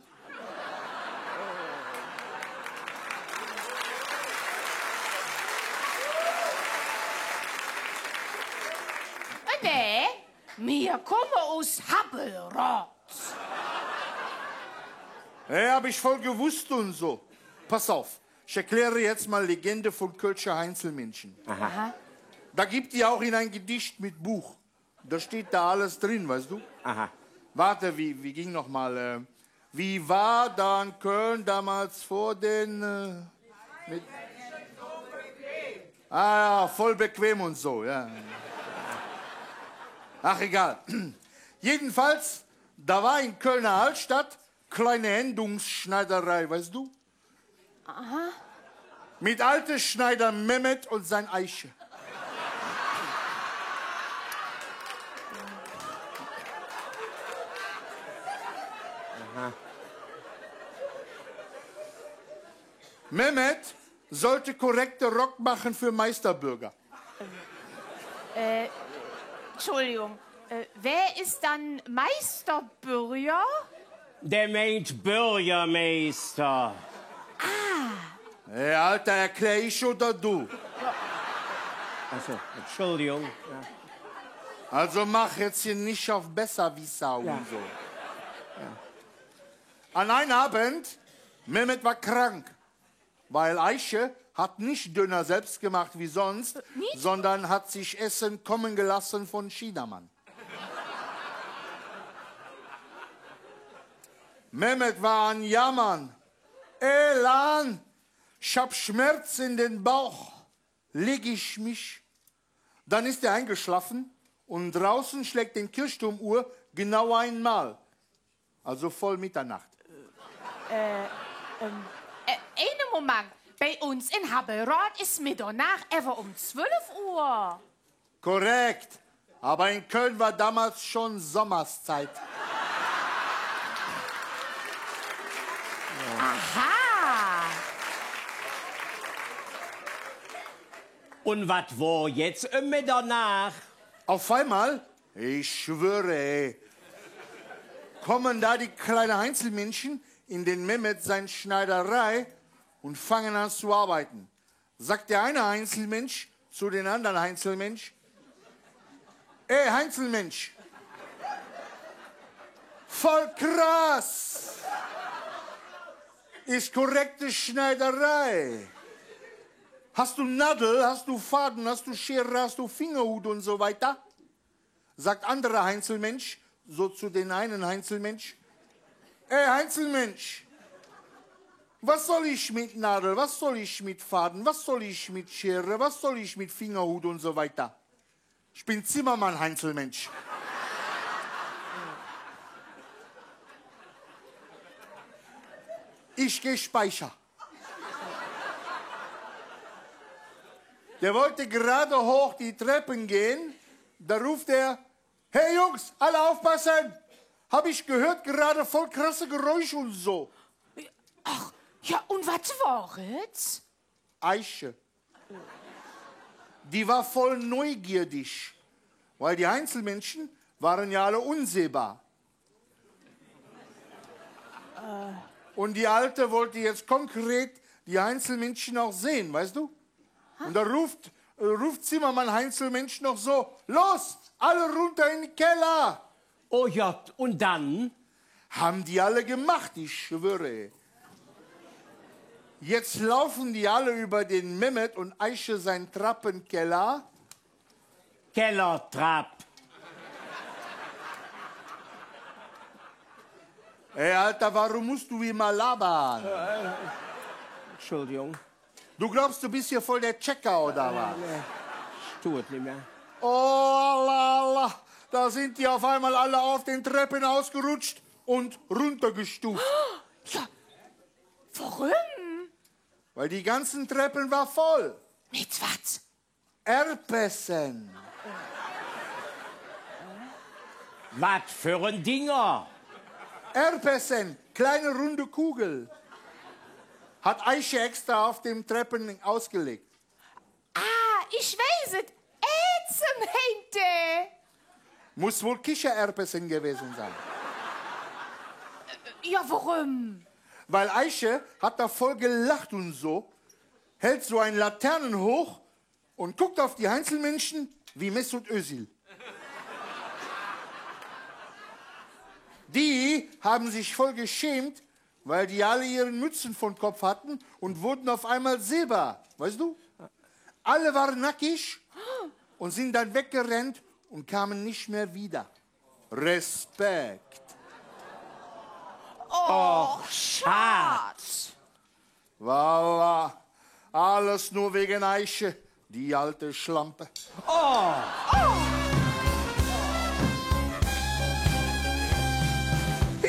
Äh, nä, mir kumme us Habberod. Ja, hab ich voll gewusst und so. Pass auf, ich erkläre jetzt mal Legende von kölsche Heinzelmännchen. Aha. Da gibt die auch in ein Gedicht mit Buch. Da steht da alles drin, weißt du? Aha. Warte, wie, wie ging noch mal, äh, wie war da in Köln damals vor den, äh, mit, ah ja, voll bequem und so, ja. Ach, egal. Jedenfalls, da war in Kölner Altstadt kleine Endungsschneiderei, weißt du? Aha. Mit alte Schneider Mehmet und sein Eiche. Aha. Mehmet sollte korrekte Rock machen für Meisterbürger. Äh, Entschuldigung, äh, wer ist dann Meisterbürger? Der meint Bürgermeister. Ah. Ey, Alter, erklär ich oder du? Ach so, Entschuldigung. Ja. Also mach jetzt hier nicht auf Besserwisser und so. Ja. An einem Abend, Mehmet war krank. Weil Eiche hat nicht Döner selbst gemacht wie sonst, sondern hat sich Essen kommen gelassen von Schiedemann. Mehmet war an Jammern. Ey, Lan, ich hab Schmerz in den Bauch. Leg ich mich. Dann ist er eingeschlafen und draußen schlägt die Kirchturmuhr genau einmal. Also voll Mitternacht. Äh, ähm, äh, eine Moment. Bei uns in Habberod ist Mitternacht ewe um zwölf Uhr. Korrekt. Aber in Köln war damals schon Sommerszeit. Aha. Und wat wor jetzt um Mitternacht? Auf einmal Ich schwöre, ey. Kommen da die kleine Heinzelmännchen in den Mehmet sein Schneiderei und fangen an zu arbeiten. Sagt der eine Heinzelmännche zu den anderen Heinzelmännche: „Ey, Heinzelmännche, Voll krass! Ist korrekte Schneiderei. Hast du Nadel, hast du Faden, hast du Schere, hast du Fingerhut und so weiter? Sagt anderer Heinzelmensch so zu den einen Heinzelmensch: „Ey, Heinzelmensch, was soll ich mit Nadel, was soll ich mit Faden, was soll ich mit Schere, was soll ich mit Fingerhut und so weiter? Ich bin Zimmermann, Heinzelmensch. Ich geh speicher.“ Der wollte gerade hoch die Treppen gehen, da ruft er: „Hey Jungs, alle aufpassen! Hab ich gehört, gerade voll krasse Geräusche und so.“ Ach, ja, und wat wor et? Eiche. Die war voll neugierig, weil die Heinzelmännchen waren ja alle unsehbar. Und die Alte wollte jetzt konkret die Heinzelmännchen auch sehen, weißt du? Und da ruft, äh, ruft Zimmermann Heinzelmännchen noch so: „Los, alle runter in den Keller!“ Oh ja, und dann? Haben die alle gemacht, ich schwöre. Jetzt laufen die alle über den Mehmet und Eiche sein Treppenkeller. Kellertrapp. Ey, Alter, warum musst du immer labern? Entschuldigung. Du glaubst, du bist hier voll der Checker, oder was? Nee, ich tu et nimmer. Oh, Allah, Allah. Da sind die auf einmal alle auf den Treppen ausgerutscht und runtergestuft. Ja, woröm? Weil die ganzen Treppen war voll. Mit wat? Herpesen. Wat för en Dinger? Herpesen, kleine runde Kugel. Hat Eiche extra auf dem Treppen ausgelegt. Ah, ich weiß et. Ääze meint hä. Muss wohl Kicherherpesen gewesen sein. Ja, woröm? Weil Eiche hat da voll gelacht und so, hält so ein Laterne hoch und guckt auf die Heinzelmännchen wie Mesut Özil. Die haben sich voll geschämt, weil die alle ihre Mützen vom Kopf hatten und wurden auf einmal sehbar, weißt du? Alle waren nackig und sind dann weggerennt und kamen nicht mehr wieder. Respekt. Och, schad. Voilà. Alles nur wegen Eiche, die alte Schlampe. Oh.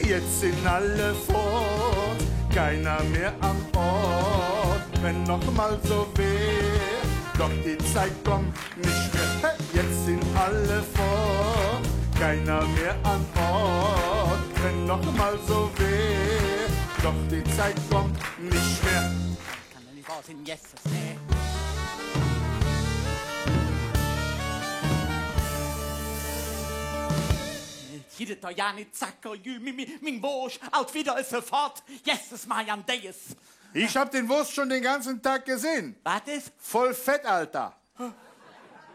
Jetzt sind alle fort, keiner mehr am Ort. Wenn noch mal so wär, doch die Zeit kommt nicht mehr. Hey, jetzt sind alle fort, keiner mehr an Ort. Wenn noch mal so wär, doch die Zeit kommt nicht mehr. Kann doch nit wohr sin, jesses, ne? Jede Tor, ja, nit Zacker, jü, mi, mi, ming Woosch, alt widder es se fott. Jesses, Marianne, dä es. Ich hab den Wurst schon den ganzen Tag gesehen. Wat is? Voll fett, Alter.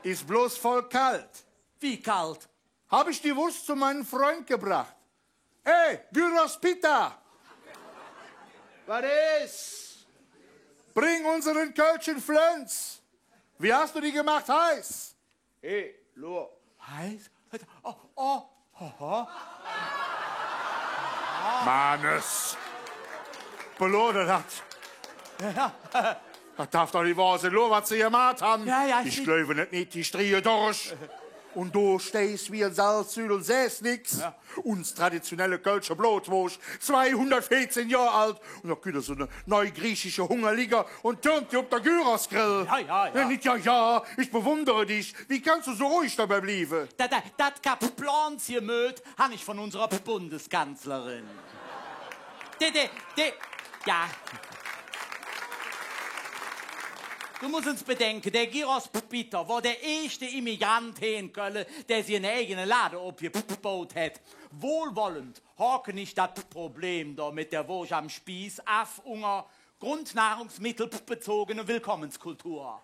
Ist bloß voll kalt. Wie kalt? Hab ich die Wurst zu meinem Freund gebracht. Ey, Gyros Peter! Wat is? Bring unseren kölschen Flönz! Wie hast du die gemacht, heiß? Hey, Lor. Heiß? Oh, oh, oh, oh. Mannes! Beloodt dat! Ja, ja. Dat darf doch nit wohr sin, lo, wat se gemaht han. Ja, ja, ich gläuv et nit, die steihe durch. Un do steihs wie en Salzsüd un sähs nix. Ja. Uns traditionelle kölsche Blodwoosch, zweihundertveezehn Johr ald. Un do kütt su ne neugriechische Hungerligger un türmt die op der Gyrosgrill. Ja, ja, ja. Nit ja, ja, ich bewundere dich. Wie kanns do su ruhig dobei blieve? Dat, dat, dat Kapp Planz hier, Möd, han ich vun unserer Bundeskanzlerin. De, de, de, ja. Do muss ens bedenke, der Gyros Peter wor der eeschte Immigrant he en Kölle, dä sich en eigene Lade opgebaut hät. Wohlwollend hake ich dat Problem do met der Woosch am Spieß av unger grundnahrungsmittelbezogene Willkommenskultur.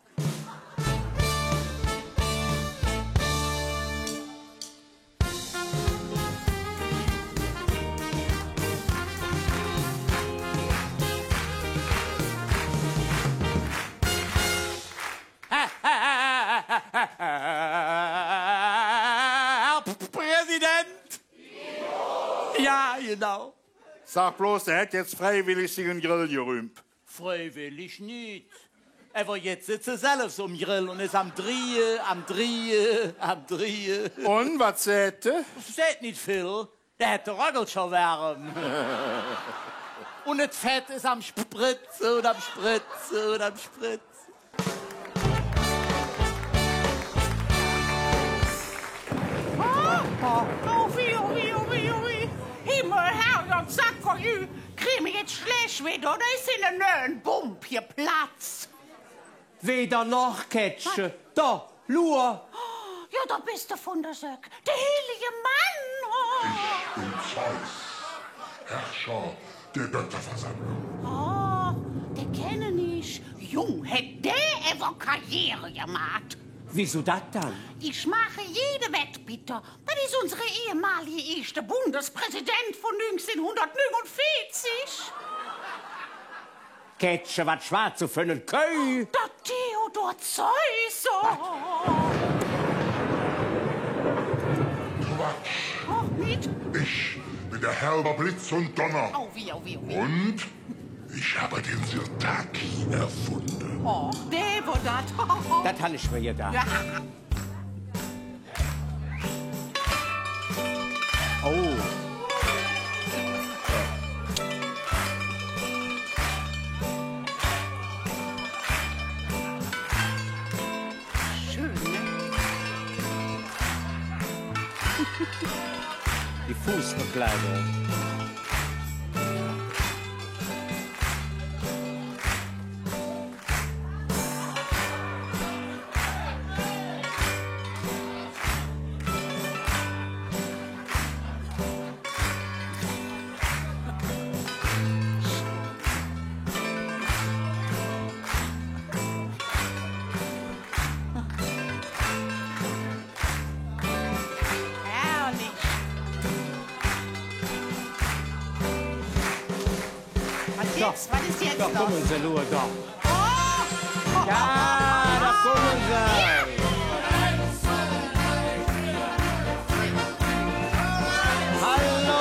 Präsident? Jo, genau. Sag bloß, dä hät jetz freiwillig singe Grill gerüümp. Freiwillig nit. Ävver jetz sitz hä selvs om Grill un es am Driehe, am Driehe, am Driehe. Un, wat säht hä? Säht nit vill. Dä hät de Röggel scho wärm. Un et Fett es am Spritze un am Spritze un am Spritze. Oh, oh, oh, ui, ui, ui, ui, ui. Himmel, Herrgott, Sakkerjü. Krige mer jetz schlääch Wetter, oder es en neue Bomb geplatz? Weder noch, Kättche. Wat? Do, luur. Jo, do bes de vun der Söck. Der hellige Mann. Oh. Ich bin Zeus, Herrscher der Götterversammlung. Oh, dä kenne ich. Jung, hät dä ävver Karriere gemaht. Wiesu dat dann? Ich maache jede Wett, Peter. Dat es unse ehemalige eeschte Bundespräsident vun nüngzehnhundertnüngunveezig. Kättche, wat schwaatz do för ene Käu? Der Theodor Zeus. Quatsch. Och, nit? Ich bin der Herr über Blitz und Donner. Oh, wie, oh, wie, oh, wie. Und ich habe den Sirtaki erfunden. Oh, dä wor dat. Dat han ich mer gedaach. Jo. Oh. Schön, ne? Die Fußbekleidung. Herrlich. Wat es jetz? Wat es jetz loss? Do kumme se, luur do. Oh! Jo, do kumme se. Hallo!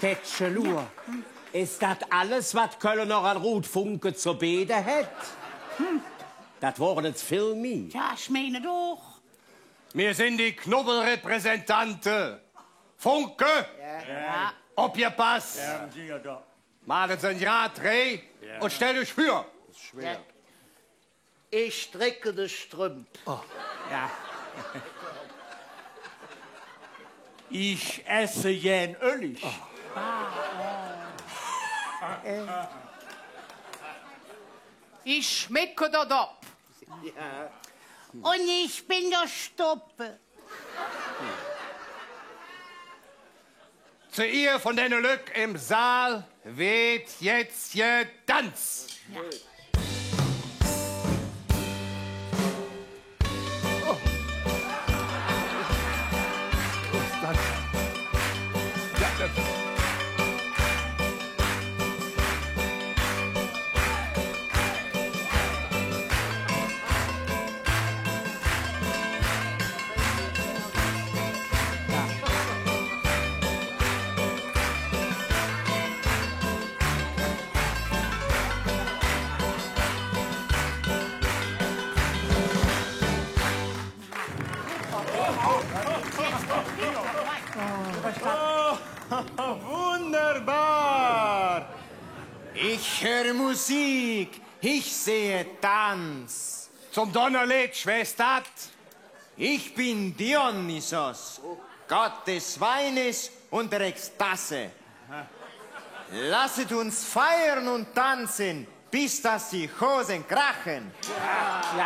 Kättche, luur. Es dat alles, wat Kölle noch an Rotfunke ze beede hät? Dat wore jetz vill mih. Jo, ich meine doch. Mir sin die Knubbelrepräsentante. Funke? Jo. Opgepass. Jo, sin jo do. Maht ens en grad Reih un stellt üch vür. Jo. Ich stricke de Strümp. Oh. Jo. Ich esse gään Öllig. Oh. Ich schmecke der Dopp. Jo. Un ich ben der Stoppe. Zor Ehr vun denne Lück em Saal weed jetz gedanz. Jo. Oh, wunderbar! Ich hör Musik, ich sehe Tanz. Zom Donnerlittche, wä es dat? Ich bin Dionysos, Gott des Weines und der Ekstase. Lasset uns feiern und tanzen, bis dass die Hosen krachen. Jo.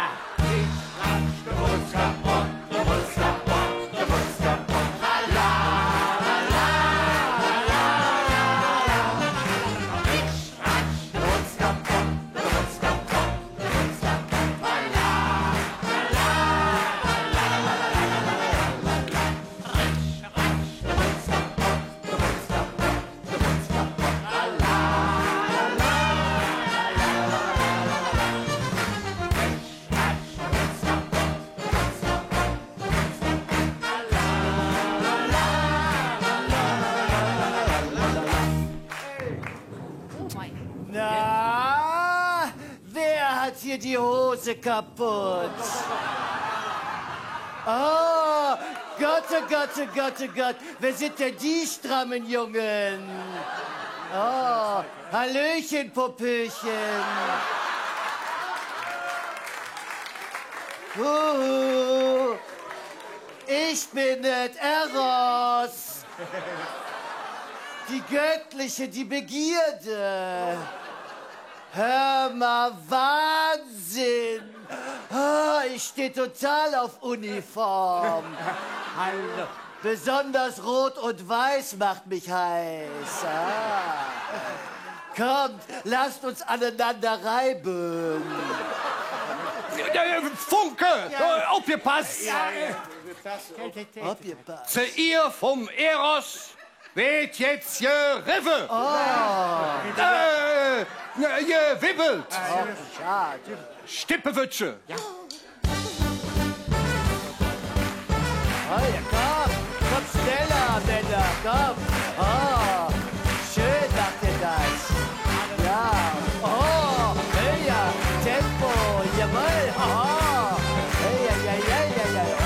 dir die Hose kapodd. Oh Gott, oh Gott, oh Gott, oh Gott. Wer sin dann die stramme Junge? Oh, Hallöchen, Popöchen. Huhu. Ich bin et, Eros. Die Göttliche, die Begierde. Hör mal, Wahnsinn. Ah, ich steh total auf Uniform. Hallo. Besonders Rot und Weiß macht mich heiß. Ah. Kommt, lasst uns aneinander reiben. Äh, Funke, äh, opgepass! Opgepass. Ze Ihr vum Eros weed jetz gerevve. Oh. Äh, gewibbelt. Oh, schad. Stippewütze. Ja. Oh ja, komm, komm schneller, Männer, komm. Oh, schön macht ihr das. Ja, oh, höher, Tempo, jawohl. Oh, hey, ja, ja, ja, ja, ja, oh.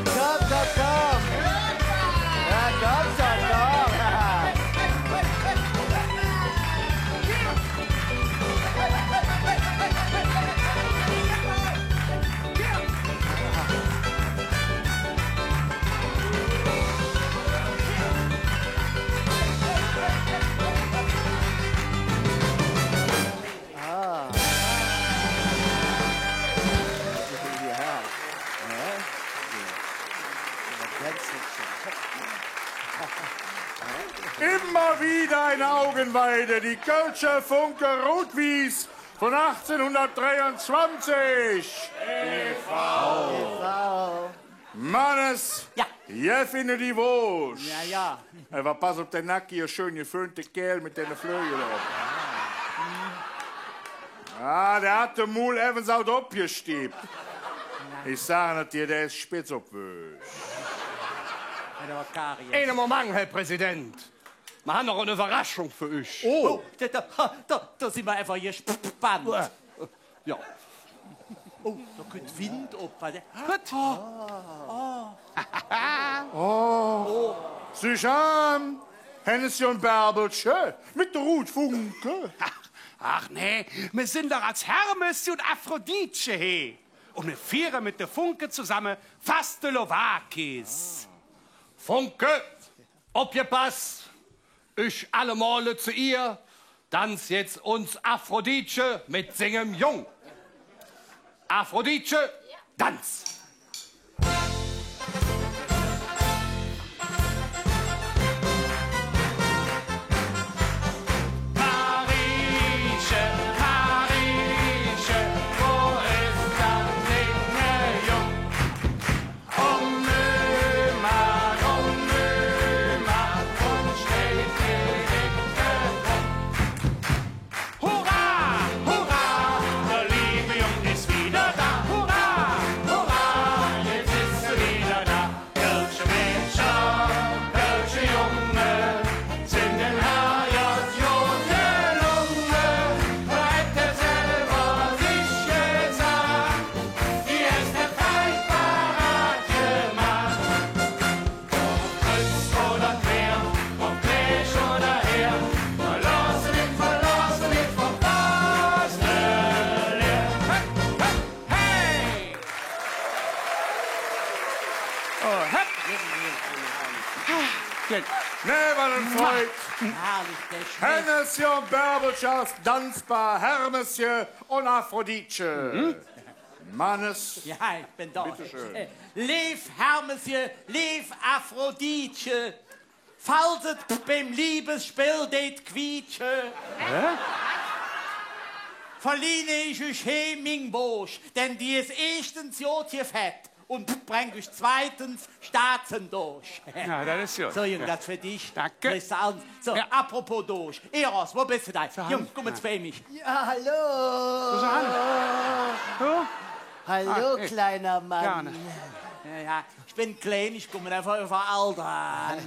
Komm, komm, komm! Ja, komm schon, komm! Ah. Ja. Ja. Immer wieder eine Augenweide, die Kölsche Funke Rotwies von achtzehnhundertdreiundzwanzig. E V. Mannes, ja. Gev hinne die Woosch. Ja, ja. Ävver pass op dä nackige, schön geföhnte Kääl met dä Flögel op. Ah, dä hät dat Muul evvens aut opgestipp. Ich sage et dir, dä es spetz op Woosch. Eine Moment, Herr Präsident. Mer han noch en Üvverraschung för üch. Oh, do, do, do, do sin mer ävver gespannt. Jo. Oh, do kütt Wind op. Godd. Oh. Oh. Süch aan, Hänsche un Bärbelche, met der Ruth Funke. Ach nä, mer sin doch als Hermesche un Aphroditche he. Un mer fiere met der Funke zesamme Fastelovakis. Funke, opgepass! Üch allemole ze Ihr danz jetz uns Aphroditche met singem Jung. Aphroditche, danz! Marieche, Marieche, wo es dann dinge Jung? Hurra, hurra, der liebe Jung ist wieder da. Hurra, hurra, jetzt ist er wieder da. Kölsche Mädcher, kölsche Junge, sin dem Herrgodd god gelunge. Hät hä selver sich gesaht, die hät hä fein parat gemaht. Krütz oder quer, ob Mäch oder Häär, verloss nit, verloss nit vum Fastelovend. Hey! Oh, hopp. Nä, wat en Freud. Herrlich, der Schmidt. Hänsche un Bärbelche, danzbar Hermesche un Aphroditche. Mhm. Mannes. Ja, ich ben do. Bitte schön. Äh, leev Hermesche, leev Aphroditche, falls et beim Liebesspill deit quietsche, hä? Verlinne ich üch he ming Boosch, denn die es eeschtens god gefett un brängt üch zweitens Staaten durch. Ja, dat es god. So, Jung, dat för dich. Danke. Kriss de an. So, ja. Apropos durch. Eros, wo bes de dann? Jung, kumm ens bei mich. Ja, hallo. Susanne. Hallo, kleiner Mann. Ja, ne. Ja, ja, ich ben klein, ich kumme einfach üvverall dran.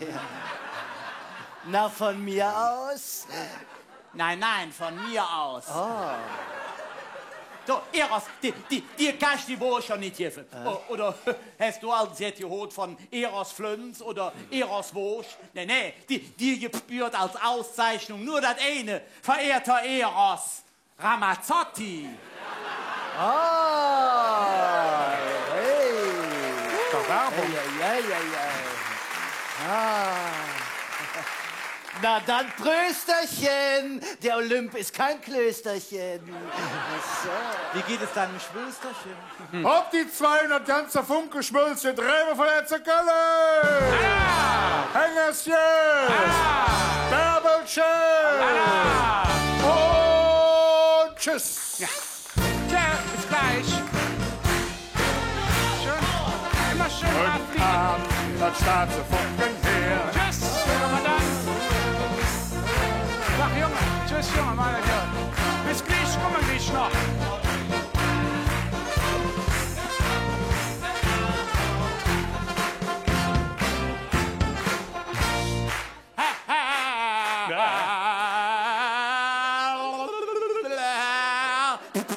Na, von mir aus? Nein, nein, von mir aus. Ah. Do, Eros, die, die, die kann ich die Woosch jo nit gevve. Äh? O-, oder häs do allt jet gehoot von Eros Flönz oder Eros Woosch? Nee, nee, die, die gebührt als Auszeichnung nur dat eine, verehrter Eros Ramazzotti. Ah, hey. Doch Werbung. Ei, ei, ei, ei, ei. Ah. Na dann, Prösterchen. Der Olymp ist kein Klösterchen. So. Wie geht es deinem Schwösterchen? Hopp, die zwei un dat ganze Funkgeschmölz, die Drei Welle vun Etzekelle! Hängeschen! Bärbelchen! Un tschüss! Ja. Tschö, bis gleich. Schön. Immer schön Heut Abend, dat staatse Funken her. Tschüss, Madame. Sag, Junge. Tschüss, Junge, meine Herren. Bis gleich, komme gleich noch.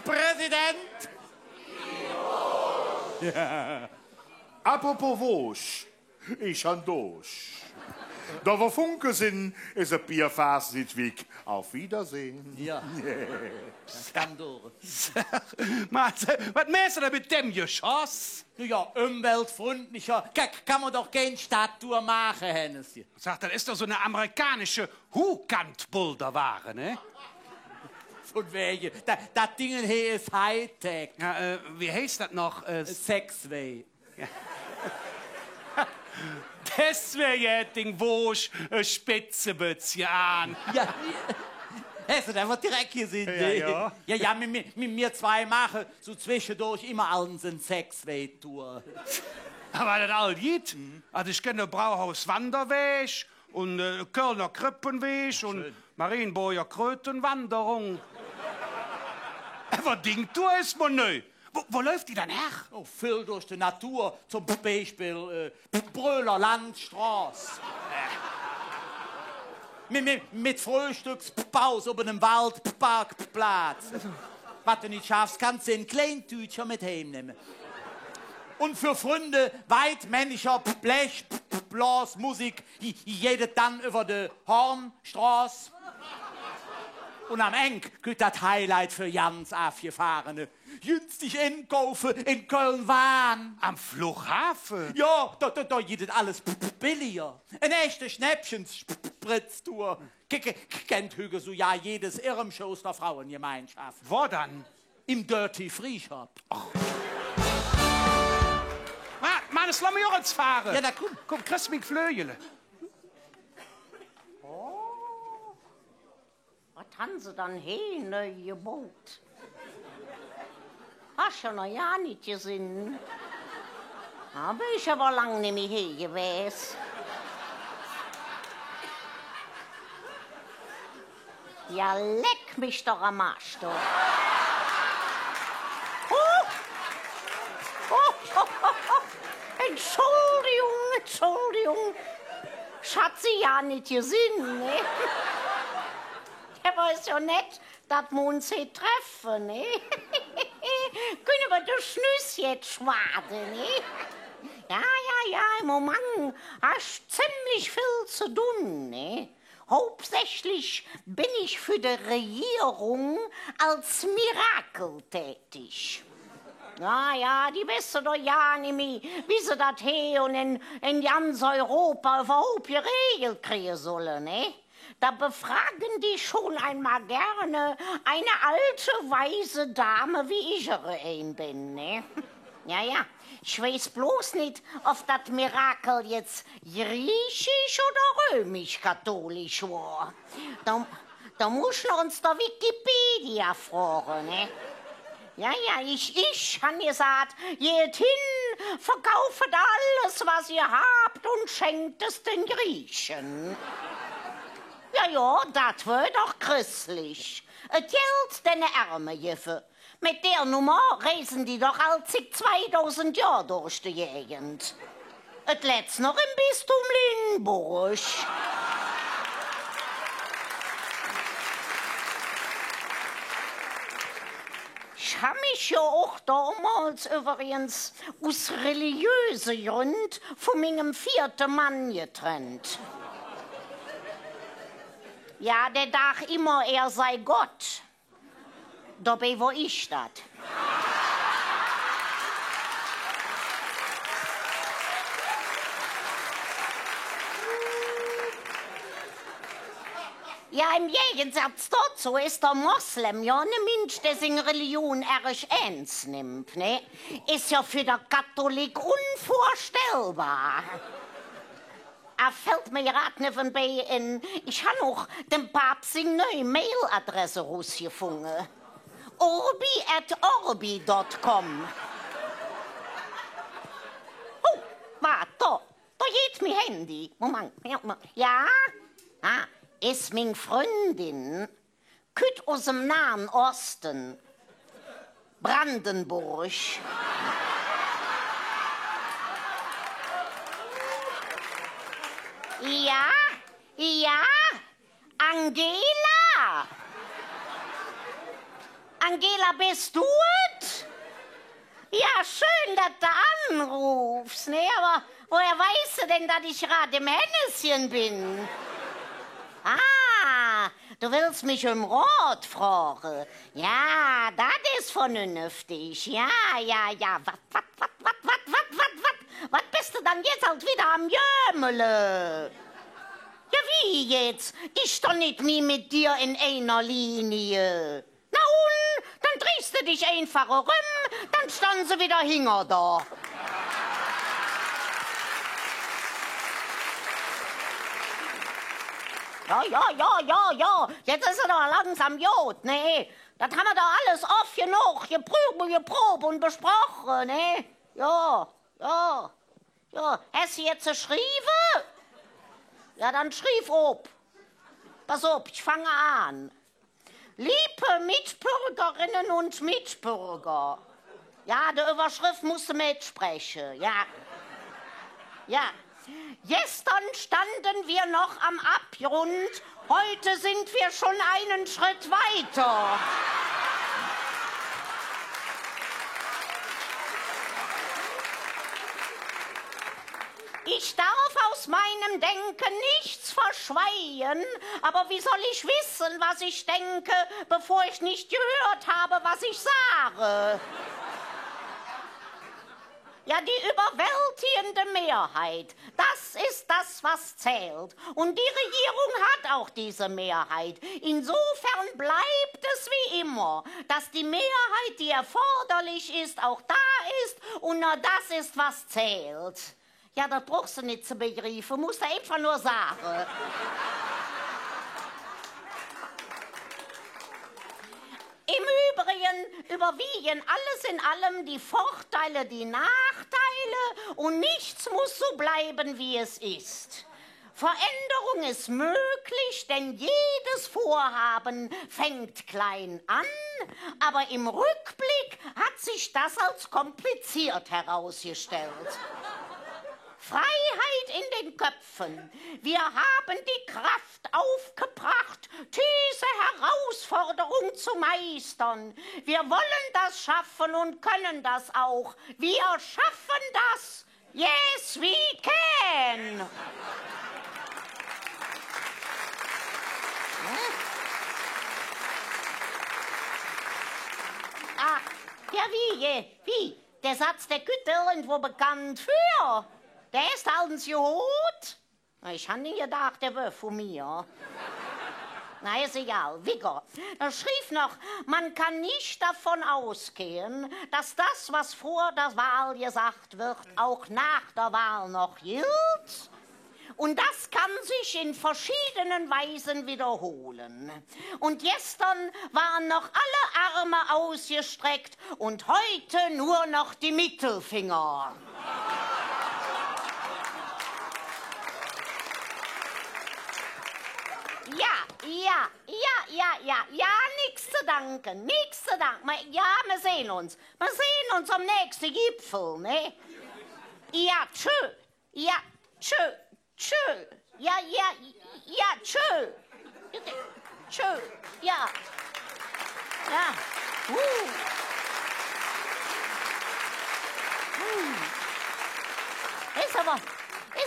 Präsident! Apropos Woosch. Ich han Doosch. Do wo Funke sin, es e Bierfaass nit wigg. Auf Wiedersehen. Ja. Dann durch. Sag, Marcel, wat meins de dann met däm Geschoss? Na ja, umweltfründlicher ka-, kann mer doch kein Stadttour maache, Hännesche. Sag, dat es doch su ene amerikanische Huhkantbulderwage, ne? Vun wäge. Da-, dat Dinge he es Hightech. Ja, äh, wie heiß dat noch? Äh, Sexway. Ja. Deswäge hät ding Woosch, äh, Spitzebötzche aan. Ja, häs de dat einfach direk gesinn, ne? Ja, ja. Ja, ja, mir, mir, mir zwei maache su zweschedurch immer allen su en Sexway-Tour. Ävver dat all gitt? Mhm. Alsu, ich kenne Brauhaus-Wanderwäg un, äh, Kölner Krippenwäg un Marienburger Krötenwanderung. Ävver ding Tour es mer neu. Wo, wo läuf die dann her? Oh, vill durch de Natur. Zom Beispill, äh, Bröhler Landstroß. Mit, mit, mit Fröhstöckspaus op enem Waldparkplatz. Wat de nit schaffs, kanns de en klein Tütcher met heimnemme. Un för Fründe weidmännischer Blechblasmusik geiht et dann üvver de Hornstroß. Un am Engk kütt dat Highlight för ganz Avgefahrene. Günstig enkaufe en Köln-Wahn. Am Flughafe? Jo, do, do, do gitt et alles billiger. En echte Schnäppchenspritztour. Ke-, ke-, kennt hügge su jo jedes Irmsche us der Frauegemeinschaff. Wo dann? Im Dirty Free Shop. Och. Ma-, Mannes, loss mich och ens fahre. Jo, na kumm, kumm. Kriss ming Flögele. Oh. Wat han se dann he neu gebaut? Han ich jo noch gar nit gesinn. Do ben ich ävver lang nimmih he gewäs. Jo, leck mich doch am Aasch, do. Oh. Oh. Entschuldigung, Entschuldigung. Ich hatt Se jo nit gesinn, ne? Ävver es jo nett, dat mer uns he treffe, ne? Künne mer de Schnüss jetz schwade, ne? Jo, jo, jo, em Momang han ich zemlich vill ze dun, ne? Hauptsächlich ben ich för de Regierung als Mirakel tätig. Jo, jo, die wesse doch jo nimmih, wie se dat he un en, en ganz Europa üvverhaup geregelt krige solle, ne? Da befragen die schon einmal gerne eine alte, weise Dame, wie ich ihre ein bin, ne? Jo, jo. Ich weiß bloß nit, ov dat Mirakel jetz griechisch oder römisch-katholisch wor. Do, do muss ich noch ens der Wikipedia froge, ne? Jo, jo, ich, ich han gesaht, geht hin, verkaufet alles, was ihr habt, und schenkt es den Griechen. Jo, jo, dat wör doch chresslich. Et Geld denne Ärme gevve. Met der Nummer reise die doch allt zick zweidausend Johr durch de Gägend. Et letz noch em Bistum Limburg. Ich han mich jo och domols üvvrigens us religiöse Gründ vun mingem veete Mann getrennt. Jo, dä daach immer, er sei Gott. Dobei wor ich dat. Jo, em Gägesatz dozo es der Moslem jo ne Minsch, dä sing Religion ärg ääns nimmp, ne? Es jo för der Katholik unvörstellbar. Ah, fällt mer grad nevvenbei en, ich han och dem Paps sing neu Mailadress erusgefunge. Urbi at orbi dot com. Oh, waad, do, do geiht mi Handy. Moment, jo, Moment. Jo? Ah, es ming Fründin. Kütt us dem Nahen Oste. Brandenburg. Jo? Jo? Angela? Angela, bes do et? Jo, schön, dat de aanrufs, ne? Ävver woher weiß de dann, dat ich grad em Hännesche ben? Ah, do wells mich öm Rod froge. Jo, dat es vernünftig. Jo, jo, jo. Wat, wat, wat bes de dann jetz ald widder am Jömele? Jo, wie jetz? Ich stonn nit mih met dir en einer Linie. Na un, dann drihs de dich einfach eröm, dann stonn se widder hinger der. Jo, jo, jo, jo, jo. Jetz es et doch langsam god, ne? Dat han mer doch alles off genog geprüv-, geprob un besproche, ne? Jo, jo, jo. Häs de jetz geschrieve? Jo, dann schriev op. Pass op, ich fange aan. Liebe Mitbürgerinnen und Mitbürger. Jo, de Üvverschreff muss de metspreche. Jo. Jo. Gestern standen wir noch am Abgrund, heute sind wir schon einen Schritt weiter. Ich darf aus meinem Denken nichts verschweigen, aber wie soll ich wissen, was ich denke, bevor ich nicht gehört habe, was ich sage? Ja, die überwältigende Mehrheit, das ist das, was zählt. Und die Regierung hat auch diese Mehrheit. Insofern bleibt es wie immer, dass die Mehrheit, die erforderlich ist, auch da ist und nur das ist, was zählt. Ja, dat bruchs de nit ze begriefe, muss de einfach nor sage. Im Übrigen überwiegen alles in allem die Vorteile die Nachteile und nichts muss so bleiben, wie es ist. Veränderung ist möglich, denn jedes Vorhaben fängt klein an, aber im Rückblick hat sich das als kompliziert herausgestellt. Freiheit in den Köpfen. Wir haben die Kraft aufgebracht, diese Herausforderung zu meistern. Wir wollen das schaffen und können das auch. Wir schaffen das. Yes, we can! Ach, jo, wie, äh, wie? Dä Satz, dä kütt irgendwo bekannt vür. Dä es ald ens gehoot? Na, ich han nit gedaach, dä wör vun mir. Na, es egal. Wigger. Dä schriev noch: Man kann nicht davon ausgehen, dass das, was vor der Wahl gesagt wird, auch nach der Wahl noch gilt. Und das kann sich in verschiedenen Weisen wiederholen. Und gestern waren noch alle Arme ausgestreckt und heute nur noch die Mittelfinger. Ja, ja, ja, ja, ja, ja, nix ze danke, nix ze danke. Mer, ja, mer sehn uns. Mer sehn uns am nächste Gipfel, ne? Ja, tschö. Ja, tschö, tschö. Ja, ja, ja, tschö. Tschö, ja. Ja. Uh.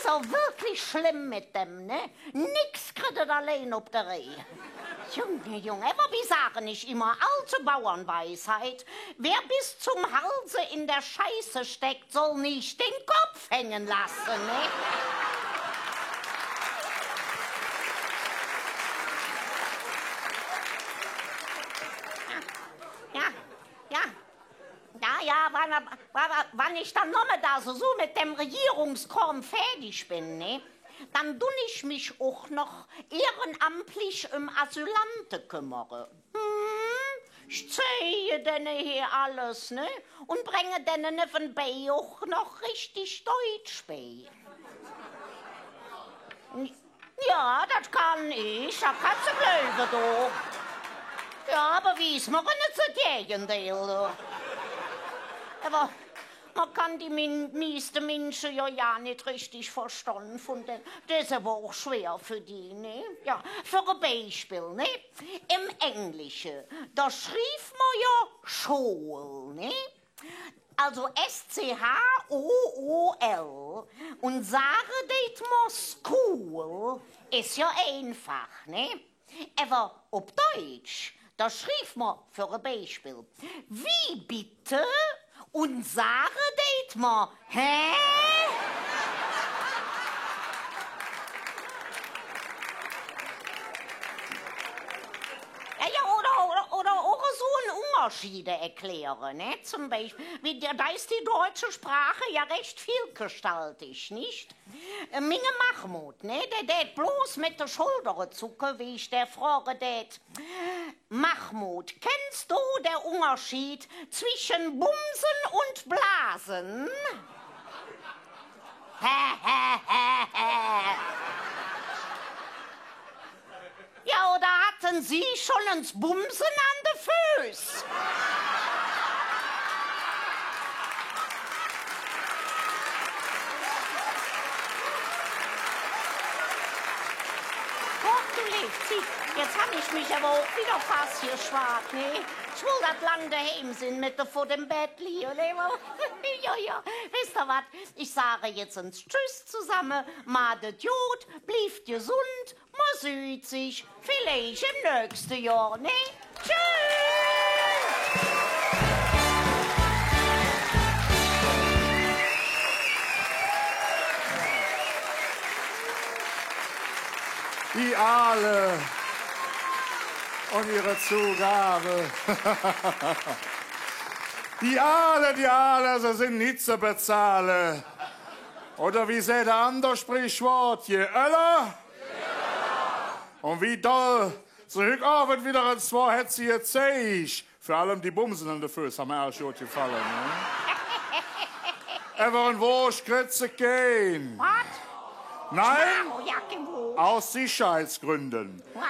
doch wirklich schlemm met däm, ne? Nix kritt et allein op de Reih. Junge, Junge, ävver wie sage ich immer, alte Bauernweisheit: Wer bis zum Halse in der Scheiße steckt, soll nicht den Kopf hängen lassen, ne? Ja, ja, ja. Ja, ja, wann, wann, wann ich dann nomme do su, su met däm Regierungskraam fäädig ben, ne, dann dun ich mich och noch ehrenamtlich öm Asylante kömmere. Hm, ich zeige denne hee alles, ne, un bränge denne nevvenbei och noch richtig Deutsch bei. Jo, dat kann ich, dat kanns de gläuve, do. Jo, ävver wie es mer nit dat Gägendeil, do. Ävver mer kann die min-, mieste Minsche jo, jo nit richtig verstonn, vun dä, dat es ävver och schwer för die, ne? Jo, för e Beispill, ne? Em Englische, do schriev mer jo School, ne? Also S C H O O L. Un sage deit mer School, es jo einfach, ne? Ävver op Deutsch, do schriev mer, för e Beispill, wie bitte? Un sage deit mer, hä? Jo, jo, oder, oder, oder och su en Ungerschiede erkläre, ne? Zom Beispill, wie, do, do es die deutsche Sprache jo recht vielgestaltig, nit? Äh, minge Mahmoud, ne? Dä dät bloß met de Schuldere zucke, wie ich dä froge dät: Mahmoud, kennst du der Unterschied zwischen Bumsen und Blasen? Jo, oder hatten Sie schon ens Bumsen an de Föß? Och, do leev Zigg, jetz han ich mich ävver och widder fass geschwaad, ne? Ich woll dat lang doheim sin, met de Fott em Bedd lige, ne? Jo, jo, wesst ehr wat? Ich sage jetz ens Tschüss zosamme, maht et god, blievt gesund, mer süht sich villeich em nächste Johr, ne? Tschüss! Die Aale un ehre Zogave. Die Aale, die Aale, se sin nit ze bezahle. Oder wie säht e ander Sprichwood? Je öller un wie doll se hügg Ovend widder ens wor, hät se gezeig. Vür allem die Bumsen an de Föß han mer ärg god gefalle, ne? Ävver en Woosch kritt se kein. Wat? Nein, oh jo, genau. Aus Sicherheitsgründen. Wat?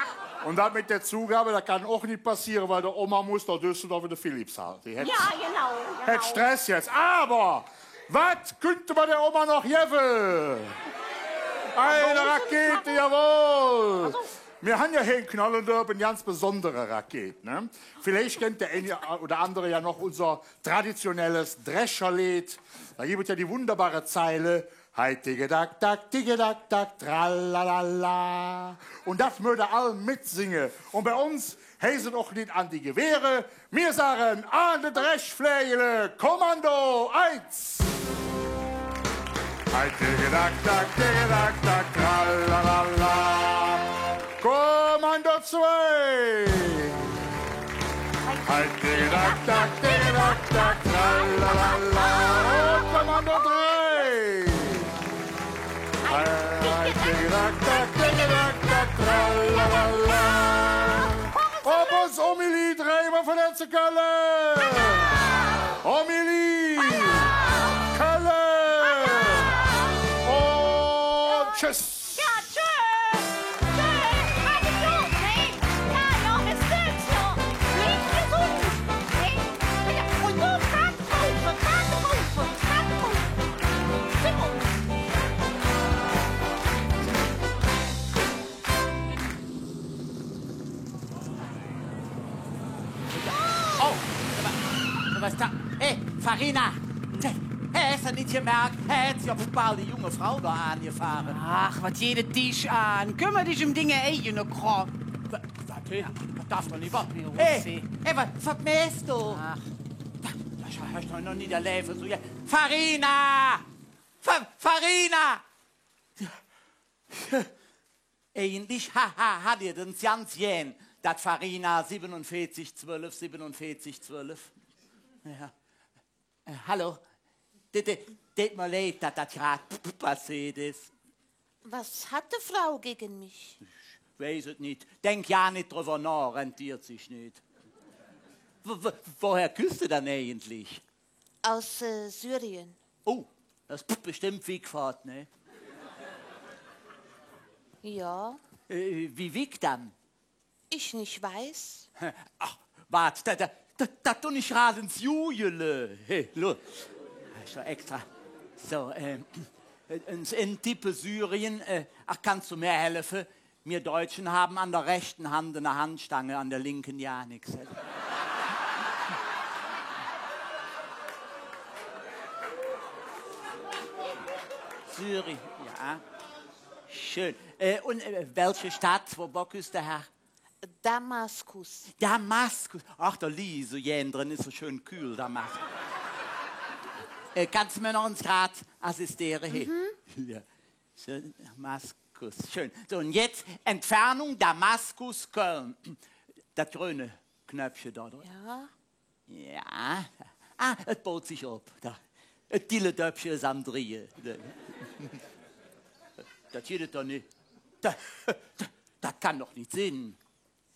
Un dat met der Zogave, dat kann och nit passeere, weil de Oma muss noh Düsseldorf en de Philips hale. Die hät, jo, genau, genau, hät Stress jetz. Ävver wat künnt mer der Oma noch gevve? Eine Rakete, jawohl. Also. Mir han jo hee en Knollendörp en ganz besondere Raket, ne? Villeich kennt der eine oder andere jo noch unser traditionelles Drescherleed. Do gitt et jo die wunderbare Zeile: Hei tiggedack dack, tiggedack dack, tralalala. Un dat mööt ehr all metsinge. Un bei uns heiß et och nit an die Gewehre, mir sage an de Dreschflägele: Kommando eins! Hei tiggedack dack, tiggedack dack, tralalala. Kommando zwei! Hei tiggedack dack, tiggedack dack, tralalala. Un Kommando drei! Hei tiggedack dack, tiggedack dack, tralalala. Op uns Omi Lee, dreimol vun Hätze Kölle! Omi Lee! Kölle! Un tschüss! Jo, tschüss! Tschüss! Alles god, ne? Jo, jo, bes dann, jo. Blievt gesund, ne? Jo, un su Katastrophe, Katastrophe, Katastrophe. Simon. Oh, wa-, wat es do? Hey, Farina! Tja, Häs de nit gemerk? Hä hät sich op eimol die junge Frau do aangefahr. Ach, wat geiht et dich aan? Kümmer dich öm dinge eigene Krom. Wa-, wat, hä? Dat darf doch nit wohr sin. Hä, hä, wat, wat mähs do? Ach. Dat, dat han ich doch noch nit erläv, su, jo. Farina! Fa-, Farina! Eigentlich ha-, ha-, hatt ehr et ganz gään, dat Farina sibbenunveezig zwölf, sibbenunveezig zwölf. Jo. Äh, hallo. Dä, dä, dät mer leid, dat dat grad p-, p-, passeet es. Was hat die Frau gegen mich? Ich weiß et nit. Denk jo nit drüvver noh, rentiert sich nit. Wo, wo, woher küss de dann eigentlich? Aus, äh, Syrien. Oh, dat es b-, bestemmp wigg fott, ne? Jo. Äh, wie wigg dann? Ich nit weiß. Ach, waad, dat, dat, dat, dat dun ich grad ens google. Hey, lo-, dat es jo extra. Su, ähm, ens ‌intippe Syrien, äh, ach, kanns do mer helfe? Wir Deutschen haben an der rechten Hand eine Handstange, an der linken ja nix. Syrien, jo. Schön. Äh, un, äh, welche Stadt, wo, wo küss de her? Damaskus. Damaskus. Ach, do lieg ich su gään dren, es su schön kühl, Damaskus. Äh, kanns do mer noch ens grad assisteere? He. Mhm. Jo. Schön, Damaskus. Schön. Su, un jetz Entfernung Damaskus, Köln. Dat gröne Knöppche do drop. Jo. Jo. Ah, et baut sich op. Do. Et Dilledöppche es am Drehe. Dat gitt et doch nit. Dat, dat, dat kann doch nit sin.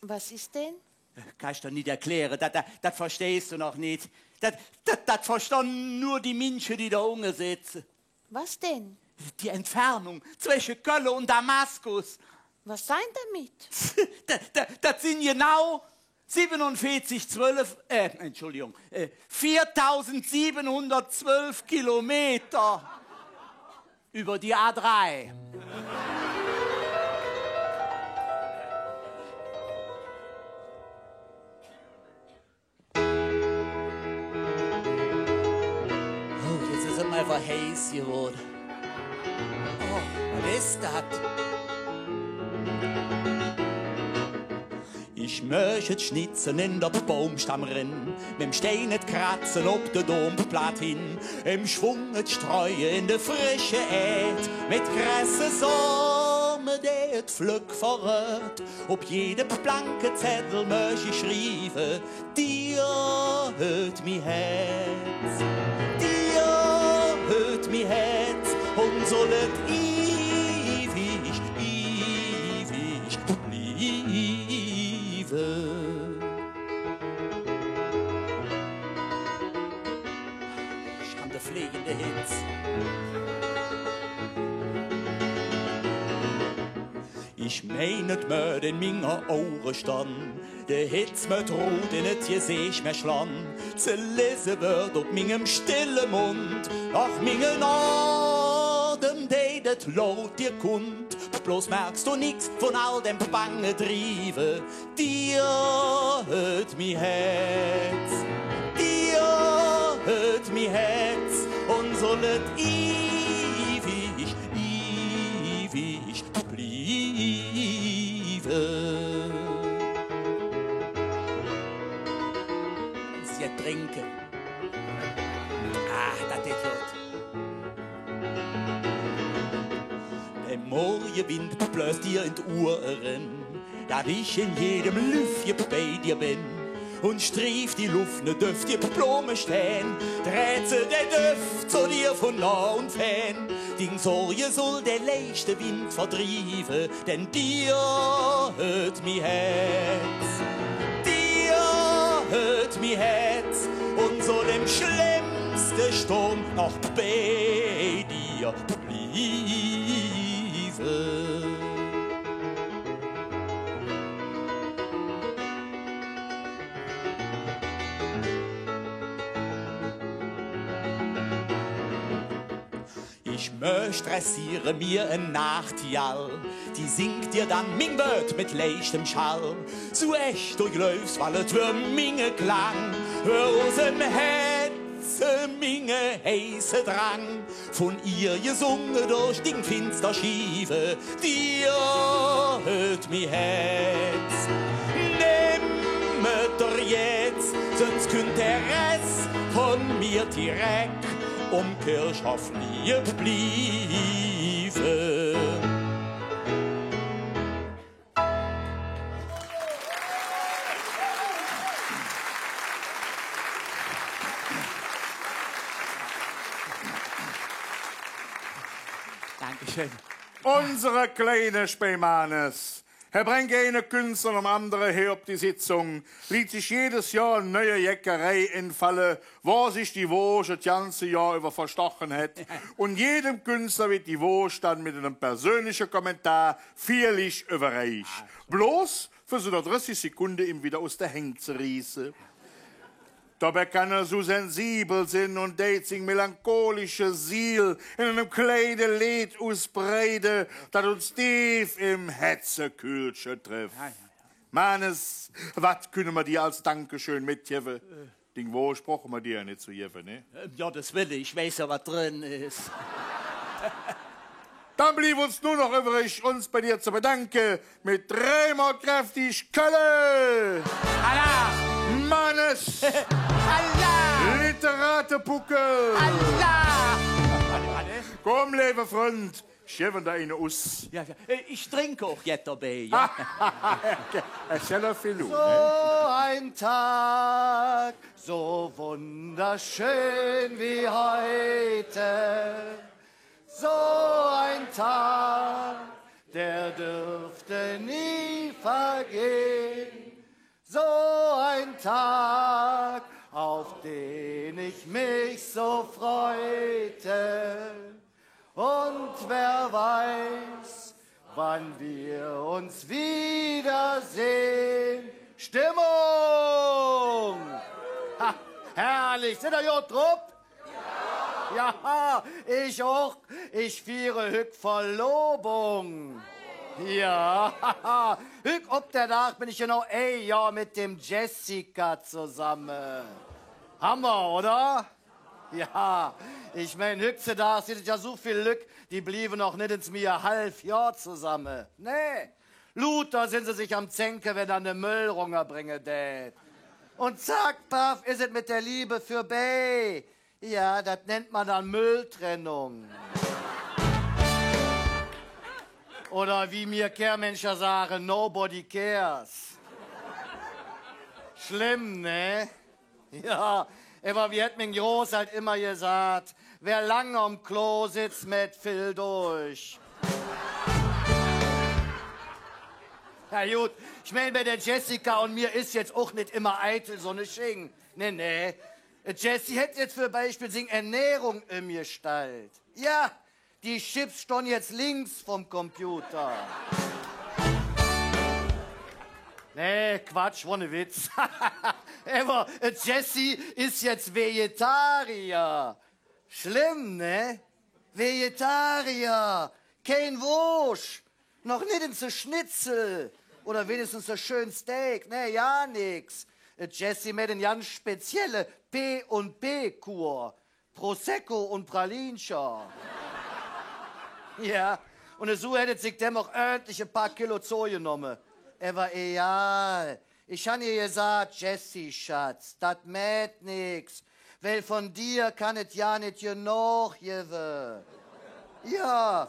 Was ist denn? Kann ich doch nit erkläre. Dat, dat, dat verstehs do noch nit. Dat, dat, dat verstonn nor die Minsche, die do unge setze. Was denn? Die Entfernung zwesche Kölle un Damaskus. Was sein damit? Dat, dat, dat sin genau sibbenunveezig zwölf, äh, Entschuldigung, äh, veertausendsibbenhundertzwölf Kilometer. Über die A drei. Oh, jetz es et mer einfach heiß gewoode. Oh, wat es dat? Ich möch et schnitze en der Baumstamm eren, mem Stein et kratze op de Domplaat hin, em Schwung et streue en de frische Ääd, met krasse Same, dä et flöck verröht. Op jede blanke Zeddel möch ich schrieve: Dir hööt mi Hätz, dir hööt mi Hätz, un soll et iwig, iwig blieve. Ich han de fleegende Hitz. Ich mein, et mööt en minge Ohre stonn, de Hitz mööt rut en et Geseech mer schlonn. Ze lese wööd op mingem stille Mund, och minge Odem deit et laut dir kund. Bloß merks do nix vun all dem bange Drieve. Dir hööt mi Hätz, dir hööt mi Hätz, un soll et iwig, iwig blieve. Sie trinke. Ah, dat deit god. Der Morgewind blös dir en et Ohr eren, dat ich en jedem Lüffche bei dir ben. Un strief die Luff ne döftige Blomestään, dräht se der Döft zo dir vun noh un fään. Ding Sorge soll der leichte Wind verdrieve, denn dir hööt mi Hätz, dir hööt mi Hätz, un soll em schlemmste Sturm noch bei dir blieve. Ich möch dressiere mir en Nachtigall, die singk dir dann ming Wööd met leichtem Schall. Su ech, do gläuvs, weil et wör minge Klang, wör us em Hätz Minge heiße Drang, vun ehr gesunge durch ding finster Schiewe, die höllt mi Hätz. Nemm et der jetz, söns künnt der Ress vun mir direk om Kirchhoff lieg blieve. Dankeschön. Unsere kleine Speimanes. Hä brängk eine Künstler nohm andere hee op die Sitzung, liet sich jedes Johr en neue Jeckerei enfalle, wo sich die Woosch et ganze Johr üvver verstoche hät. Un jedem Künstler weed die Woosch dann met enem persönliche Kommentar fierlich üvverreich. Bloß för su noch dressig Sekunde, im widder us de Häng ze rieße. Dobei kann hä su sensibel sin un deit sing melancholische Siel en enem kleine Leed usbreide, dat uns deef em Hätze Kühlche treff. Manes, wat künne mer dir als Dankeschön metgevve? Ding Woosch bruche mer dir jo nit ze gevve, ne? Öm Goddes Welle, ich weiß jo, wat dren es. Dann bliev uns nor noch üvvrig, uns bei dir ze bedanke met dreimol kräftig Kölle! Alaaf! Manes! Alaaf! Literatepuckel! Alaaf! Kumm, leeve Fründ, ich gevve der eine us. Jo, jo, äh, ich drinke och jet dobei, jo. Erzähl doch vill, ne? So ein Tag, so wunderschön wie heute. So ein Tag, der dürfte nie vergehen. So ein Tag, auf den ich mich so freute. Und wer weiß, wann wir uns wiedersehen. Stimmung! Ha, herrlich. Sind ihr gut drup? Jo, ich och. Ich fiere hügg Verlobung. Jo, hügg op der Dag ben ich jo noch ei Johr met dem Jessica zosamme. Hammer, oder? Jo, ich mein, hüggzedags gitt et jo su vill Lück, die blieve noch nit ens mih e halv Johr zosamme. Nä. Luuter sin se sich am Zänke, wann dann der Müll rungerbränge dät. Un zack, paff, es et met der Liebe vörbei. Jo, dat nennt mer dann Mülltrennung. Oder wie mir Kehrmännscher sage, nobody cares. Schlemm, ne? Jo, ävver wie hät ming Großalt immer gesaht: Wer lang om Klo sitz, mäht vill durch. Na god, ich mein, bei der Jessica un mir es jetz och nit immer eitel Sonnesching. Nä, nä. Jessie hät jetz för Beispill sing Ernährung ömgestallt. Jo, die Chips stonn jetz links vum Computer. Nä, Quatsch, wor ne Witz. Ävver, äh, Jessie es jetz Vegetarier. Schlemm, ne? Vegetarier. Kein Woosch. Noch nit ens e Schnitzel. Oder winnigstens e schön Steak. Nä, gar nix. Äh, Jessie mäht en ganz spezielle P un P-Kur. Prosecco un Pralincher. Jo, un esu hät et sich däm och ööntlich e paar Kilo zogenomme. Ävver egal. Ich han ehr gesaht, Jessie, Schatz, dat mäht nix, weil vun dir kann et jo nit genog gevve. Jo,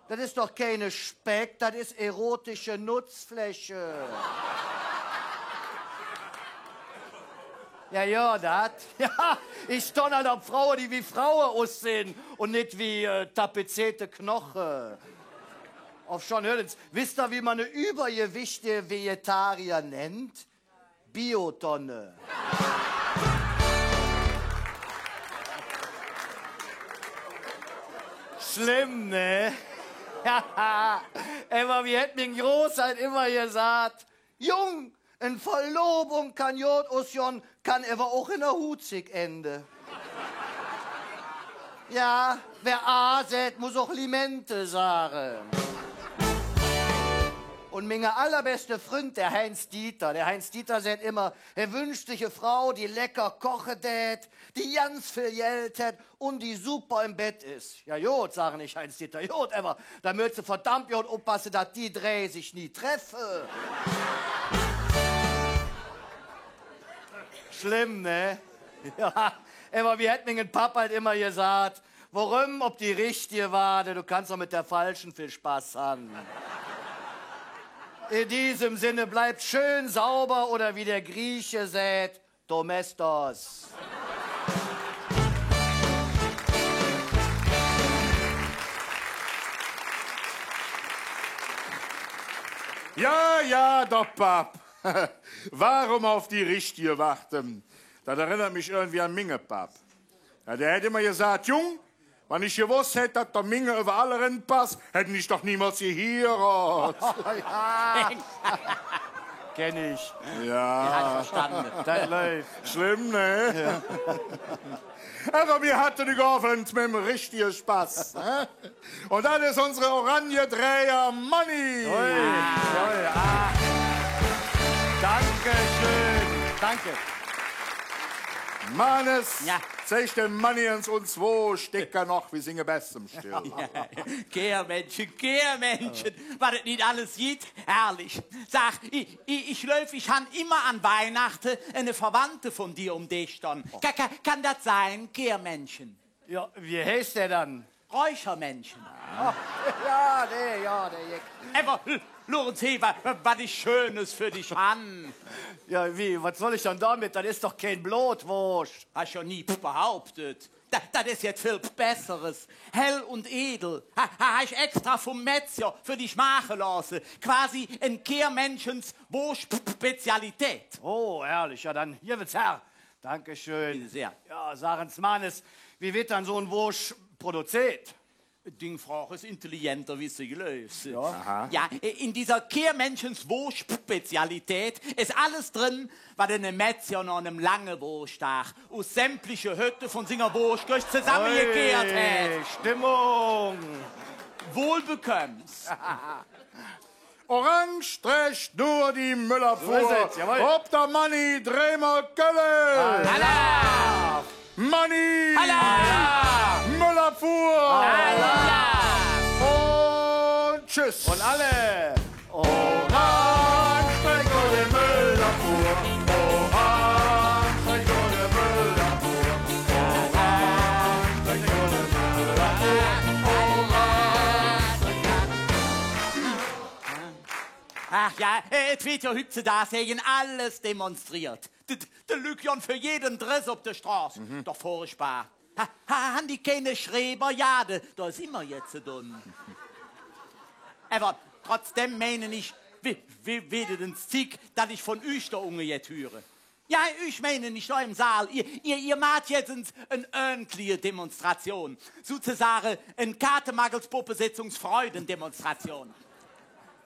dat es doch keine Speck, dat es erotische Nutzfläche. Jo, jo, dat. Jo, ich stonn halt op Fraue, die wie Fraue ussinn un nit wie, äh, tapezeete Knoche. Ovschons, hürt ens, wesst ehr, wie mer ne üvvergewichtige Vegetarier nennt? Biotonne. Schlemm, ne? Ävver wie hät ming Großalt immer gesaht: Jung, en Verlobung kann god usgonn, kann ävver och en der Huhzigg ende. Jo, wer A säht, muss och Limente sage. Un minge allerbeste Fründ, der Heinz Dieter. Der Heinz Dieter säht immer, hä wünscht sich en Frau, die lecker koche dät, die ganz vill Geld hät un die super em Bett es. Jo god, sagen ich, Heinz Dieter, god, ävver do mööts de verdammp god oppasse, dat die drei sich nie treffe. Schlemm, ne? Jo, ävver wie hät minge Papp ald immer gesaht, woröm op die Richtige waade, do kanns doch met der Falsche vill Spass han. In diesem Sinne, bleibt schön sauber oder wie der Grieche säht, Domestos. Jo, jo, der Papp. Woröm op die Richtige waade? Dat erennert mich irgendwie an minge Papp. Jo, dä hät immer gesaht, Jung, wann ich gewoss hätt, dat der minge üvverall erenpass, hätt ich doch niemols gehierodt. Jo. Kenn ich. Jo. Jo, ich verstande. Dat läuf. Schlemm, ne? Jo. Ävver mir hatte de Ovend met dem richtige Spass, ne? Un dat es unse Oranje Dreier Manni. Ui, ui, ah. Danke schön. Danke. Mannes, jo, zeig dem Manni uns, uns Woosch, dä kann noch wie singe Bess em Still. Keermännche, Keermännche, wat et nit alles gitt. Herrlich. Sag, ich, ich, ich gläuv, ich han immer an Weihnachte en Verwandte vun dir om Desch stonn. Ka-, ka-, kann dat sin, Keermännche? Jo, wie heiß dä dann? Räuchermännche. Ah. Jo, nä, jo, dä Jeck. Ävver, Lorenz, he, wa-, wa-, wat ich Schönes för dich han. Jo, wie, wat soll ich dann domet? Dat es doch kein Blodwoosch. Häs jo nie behaupt. Dat, dat es jet vill Besseres. Hell un edel. Ha, ha, han ich extra vum Metzger för dich maache looße. Quasi en Keermännchens Woosch-Spezialität. Oh, herrlich. Jo, dann, hee, bitte her. Dankeschön. Bitte sehr. Jo, sag ens, Mannes, wie weed dann su en Woosch produzeet? Ding Frog es intelligenter, wie de gläuvs. Jo. Aha. Jo, en dä Keermännchens Woosch-Spezialität es alles dren, wat ene Metzger noh enem lange Wooschdag us sämpliche Hötte vun singer Wooschköch zesammegekehrt hät. Ui, Stimmung. Wohl bekömms. Orange trägt nur die Müllabfuhr. Su es et, jawoll. Op der Manni dreimol Kölle. Alaaf! Manni! Alaaf! Müllabfuhr! Alaaf! Un tschüss. Un alle. Orange trägt nur die Müllabfuhr. Orange trägt nur die Müllabfuhr. Orange trägt nur die Müllabfuhr. Orange trägt Ach jo, äh, et weed jo hüggzedags gäge alles demonstriert. De, de Lück gonn för jeden Dress op de Stroß. Mhm. Doch furchbar. Ha, ha, han die keine Schrebergarde? Do es immer jet ze dun. Ävver trotzdäm meine ich, we-, we-, weed et ens Zigg, dat ich vun üch do unge jet hüre. Jo, ich meine nit nor em Saal. Ehr, ehr, ehr maht jetz en ööntliche Demonstration. Sozesage en Katemangelspoppe-Sitzungsfreudendemonstration.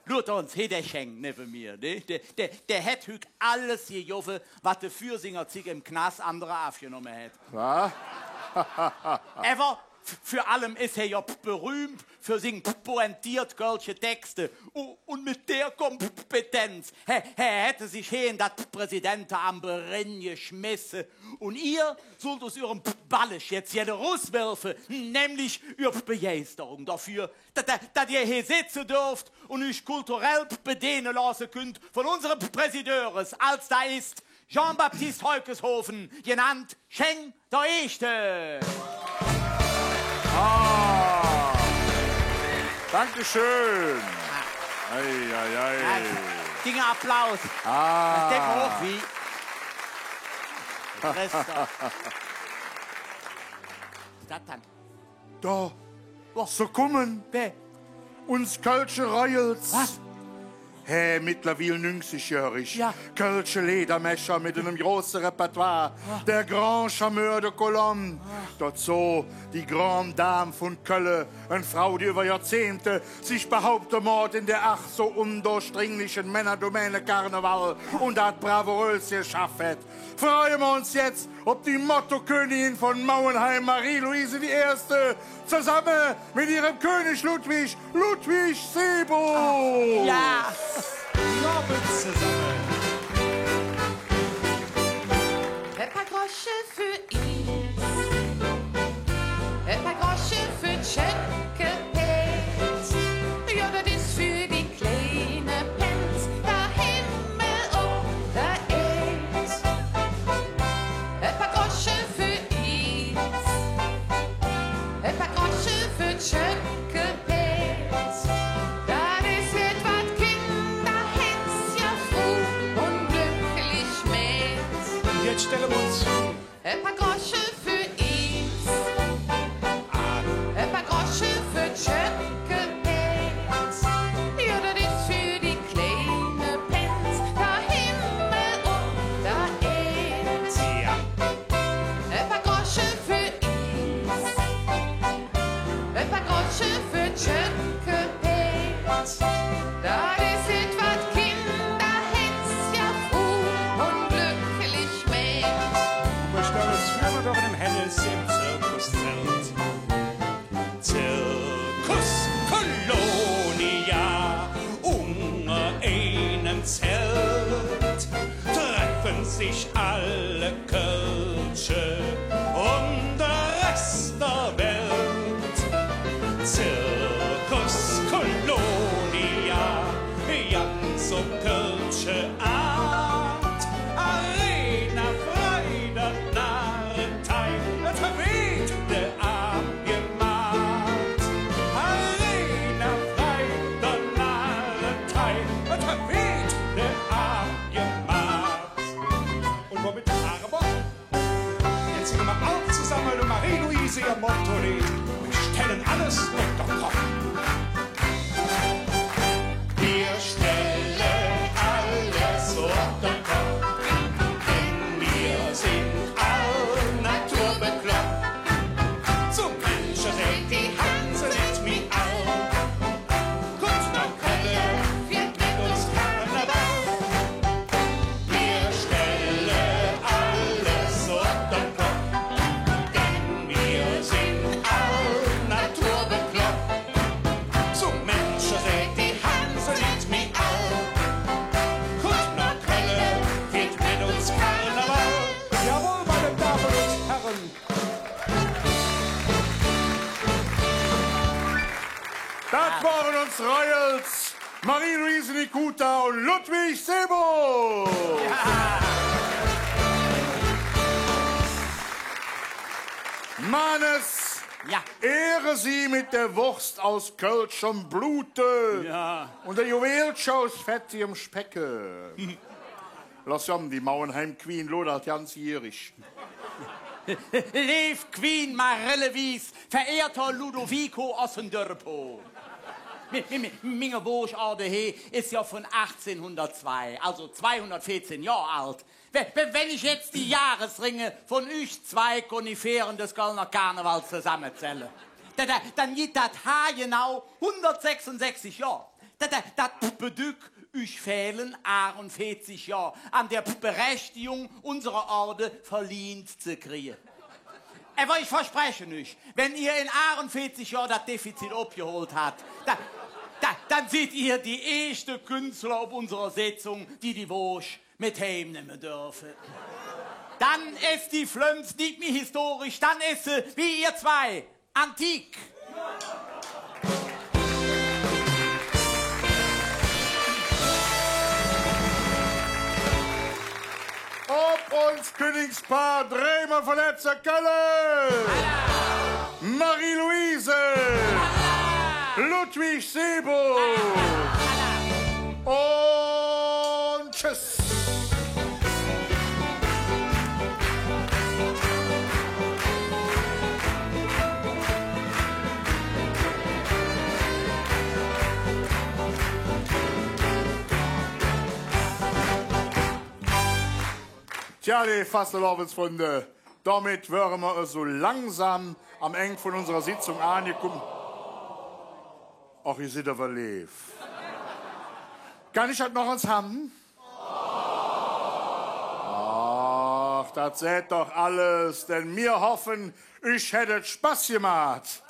Luurt ens, he, dä Schäng nevven mir, ne? Dä, dä, dä hät hügg alles gegovve, wat hä för singer Zigg em Knass andere avgenomme hät. Wat? Ävver f-, för allem es hä jo berühmp för sing pointiert kölsche Texte. U-, un met dä Kompetenz hä-, hä-, hät hä sich he en dat Präsidenteamp erengeschmesse. Un ehr sollt us üürem Ballesch jetz jet eruswerfe, nämlich üür Begeisterung doför, dat, dat, dat ehr he setze dörft un üch kulturell bedeene looße künnt vun unsere Präsidöres, als dat es Jean-Baptiste Heukeshoven, genannt Schäng der Eeschte. Ah. Dankeschön. Ei, ei, ei. Jo, Dinge Applaus. Ah. Dat deit mer och wih. Christoph. Wat es dat dann? Do, se kumme. Wä? Uns kölsche Royals. Wat? Hä, meddlerwiel nüngsigjöhrig. Jo. Kölsche Leedermächer met enem große Repertoire. Jo. Der Grand Charmeur de Colonne. Jo. Dozo die Grande Dame vun Kölle, en Frau, die üvver Johrzehnte sich behaupte moot en der ach su undurchdringliche Männerdomäne Karneval un dat bravourös geschaff hät. Freue mer uns jetz op die Mottokönnigin vun Mauenheim, Marie-Luise die Erste, zesamme met ehrem König Ludwig, Ludwig Seebruch. Ah, jo. Nobel zesamme. E paar Grosche för Ies, e paar Grosche för Tschönkepelz. Jo, dat es för die kleine Pänz, der Himmel op der Eld. E paar Grosche för Ies, e paar Grosche för Tschönkepelz. Dat es jet, wat Kinder, Hänscher, Fru un glöcklich mäht. Un jetz stelle mer uns E paar Grosche för Ies. Ah. E paar Grosche för Tschönkepelz. Jo, dat es för die kleine Pänz, der Himmel op der Eld. Jo. E paar Grosche för Ies. E paar Grosche för Tschönkepelz. Dat es jet, wat Kinder, Hänscher, Fru un glöcklich mäht. Mer stelle uns vür, mer dörfe em Hennes em Zirkuszelt. Zirkus Kolonia, unger einem Zelt treffen sich alle Kölsche und der Rest der Welt. Zirkus Kolonia, ganz op kölsche Art. Arena, Freude, Narretei, et weed der Aam gemaht. Arena, Freude, Narretei, et weed der Aam gemaht. Und womit fange mer? Jetz singe mer all zesamme Marie-Luise ehr Motto-Leed. Mir stelle alles op der Kopp. Wir stelle alles op der Kopp, denn wir sind all naturbekloppt. Su mancher säht, die Hanse nit mih all. Kutt noh Kölle, fiert met uns Karneval. Mir stelle alles op der Kopp, denn wir sind all naturbekloppt. Su mancher säht, die Hanse nit mih all. Kutt noh Kölle, fiert met uns Karneval. Jawohl, meine Damen und Herren. Dat wore uns Royals, Marie-Luise Nikuta un Ludwig Sebo. Mannes, jo, ehre se met der Woosch us kölschem Blute, jo, un der Juwelcher us fettigem Specke. Loss jo, die Mauenheim-Queen lodert ganz gierig. Leev Queen Marelle Wies, verehrter Ludovico Ossendörpo. Mi-, mi-, mi-, minge Woosch, de hee es jo vun achtzehnhundertzwei, alsu zweihundertveezehn Johr ald. We-, we-, wann ich jetz die Jahresringe vun üch zwei Koniferen des Kölner Karnevals zesammezälle, da, da, dann gitt dat haargenau hundertsechsunsechzig Johr. Dat, dat, dat bedügg, üch fähle aachunveezig Johr an der Berechtigung, unsere Orde verlehnt ze krige. Ävver ich verspreche üch, wann ehr en aachunveezig Johr dat Defizit opgehollt hat, da, da, dann sid ehr die eeschte Künstler op unserer Sitzung, die die Woosch met heimnemme dörfe. Dann es die Flönz nit mih historisch, dann es se, wie ehr zwei, antik. Op uns Künningspaar dreimol verletzte Kölle! Marie-Luise! Ludwig Sebo! Un tschüss! Tja, leev Fastelovendsfründe, domet wöre mer esu langsam am Eng vun unserer Sitzung aangekumme. Ach, ehr sid ävver leev. Kann ich dat noch ens han? Ach, dat säht doch alles, denn mir hoffe, üch hät et Spass gemaht.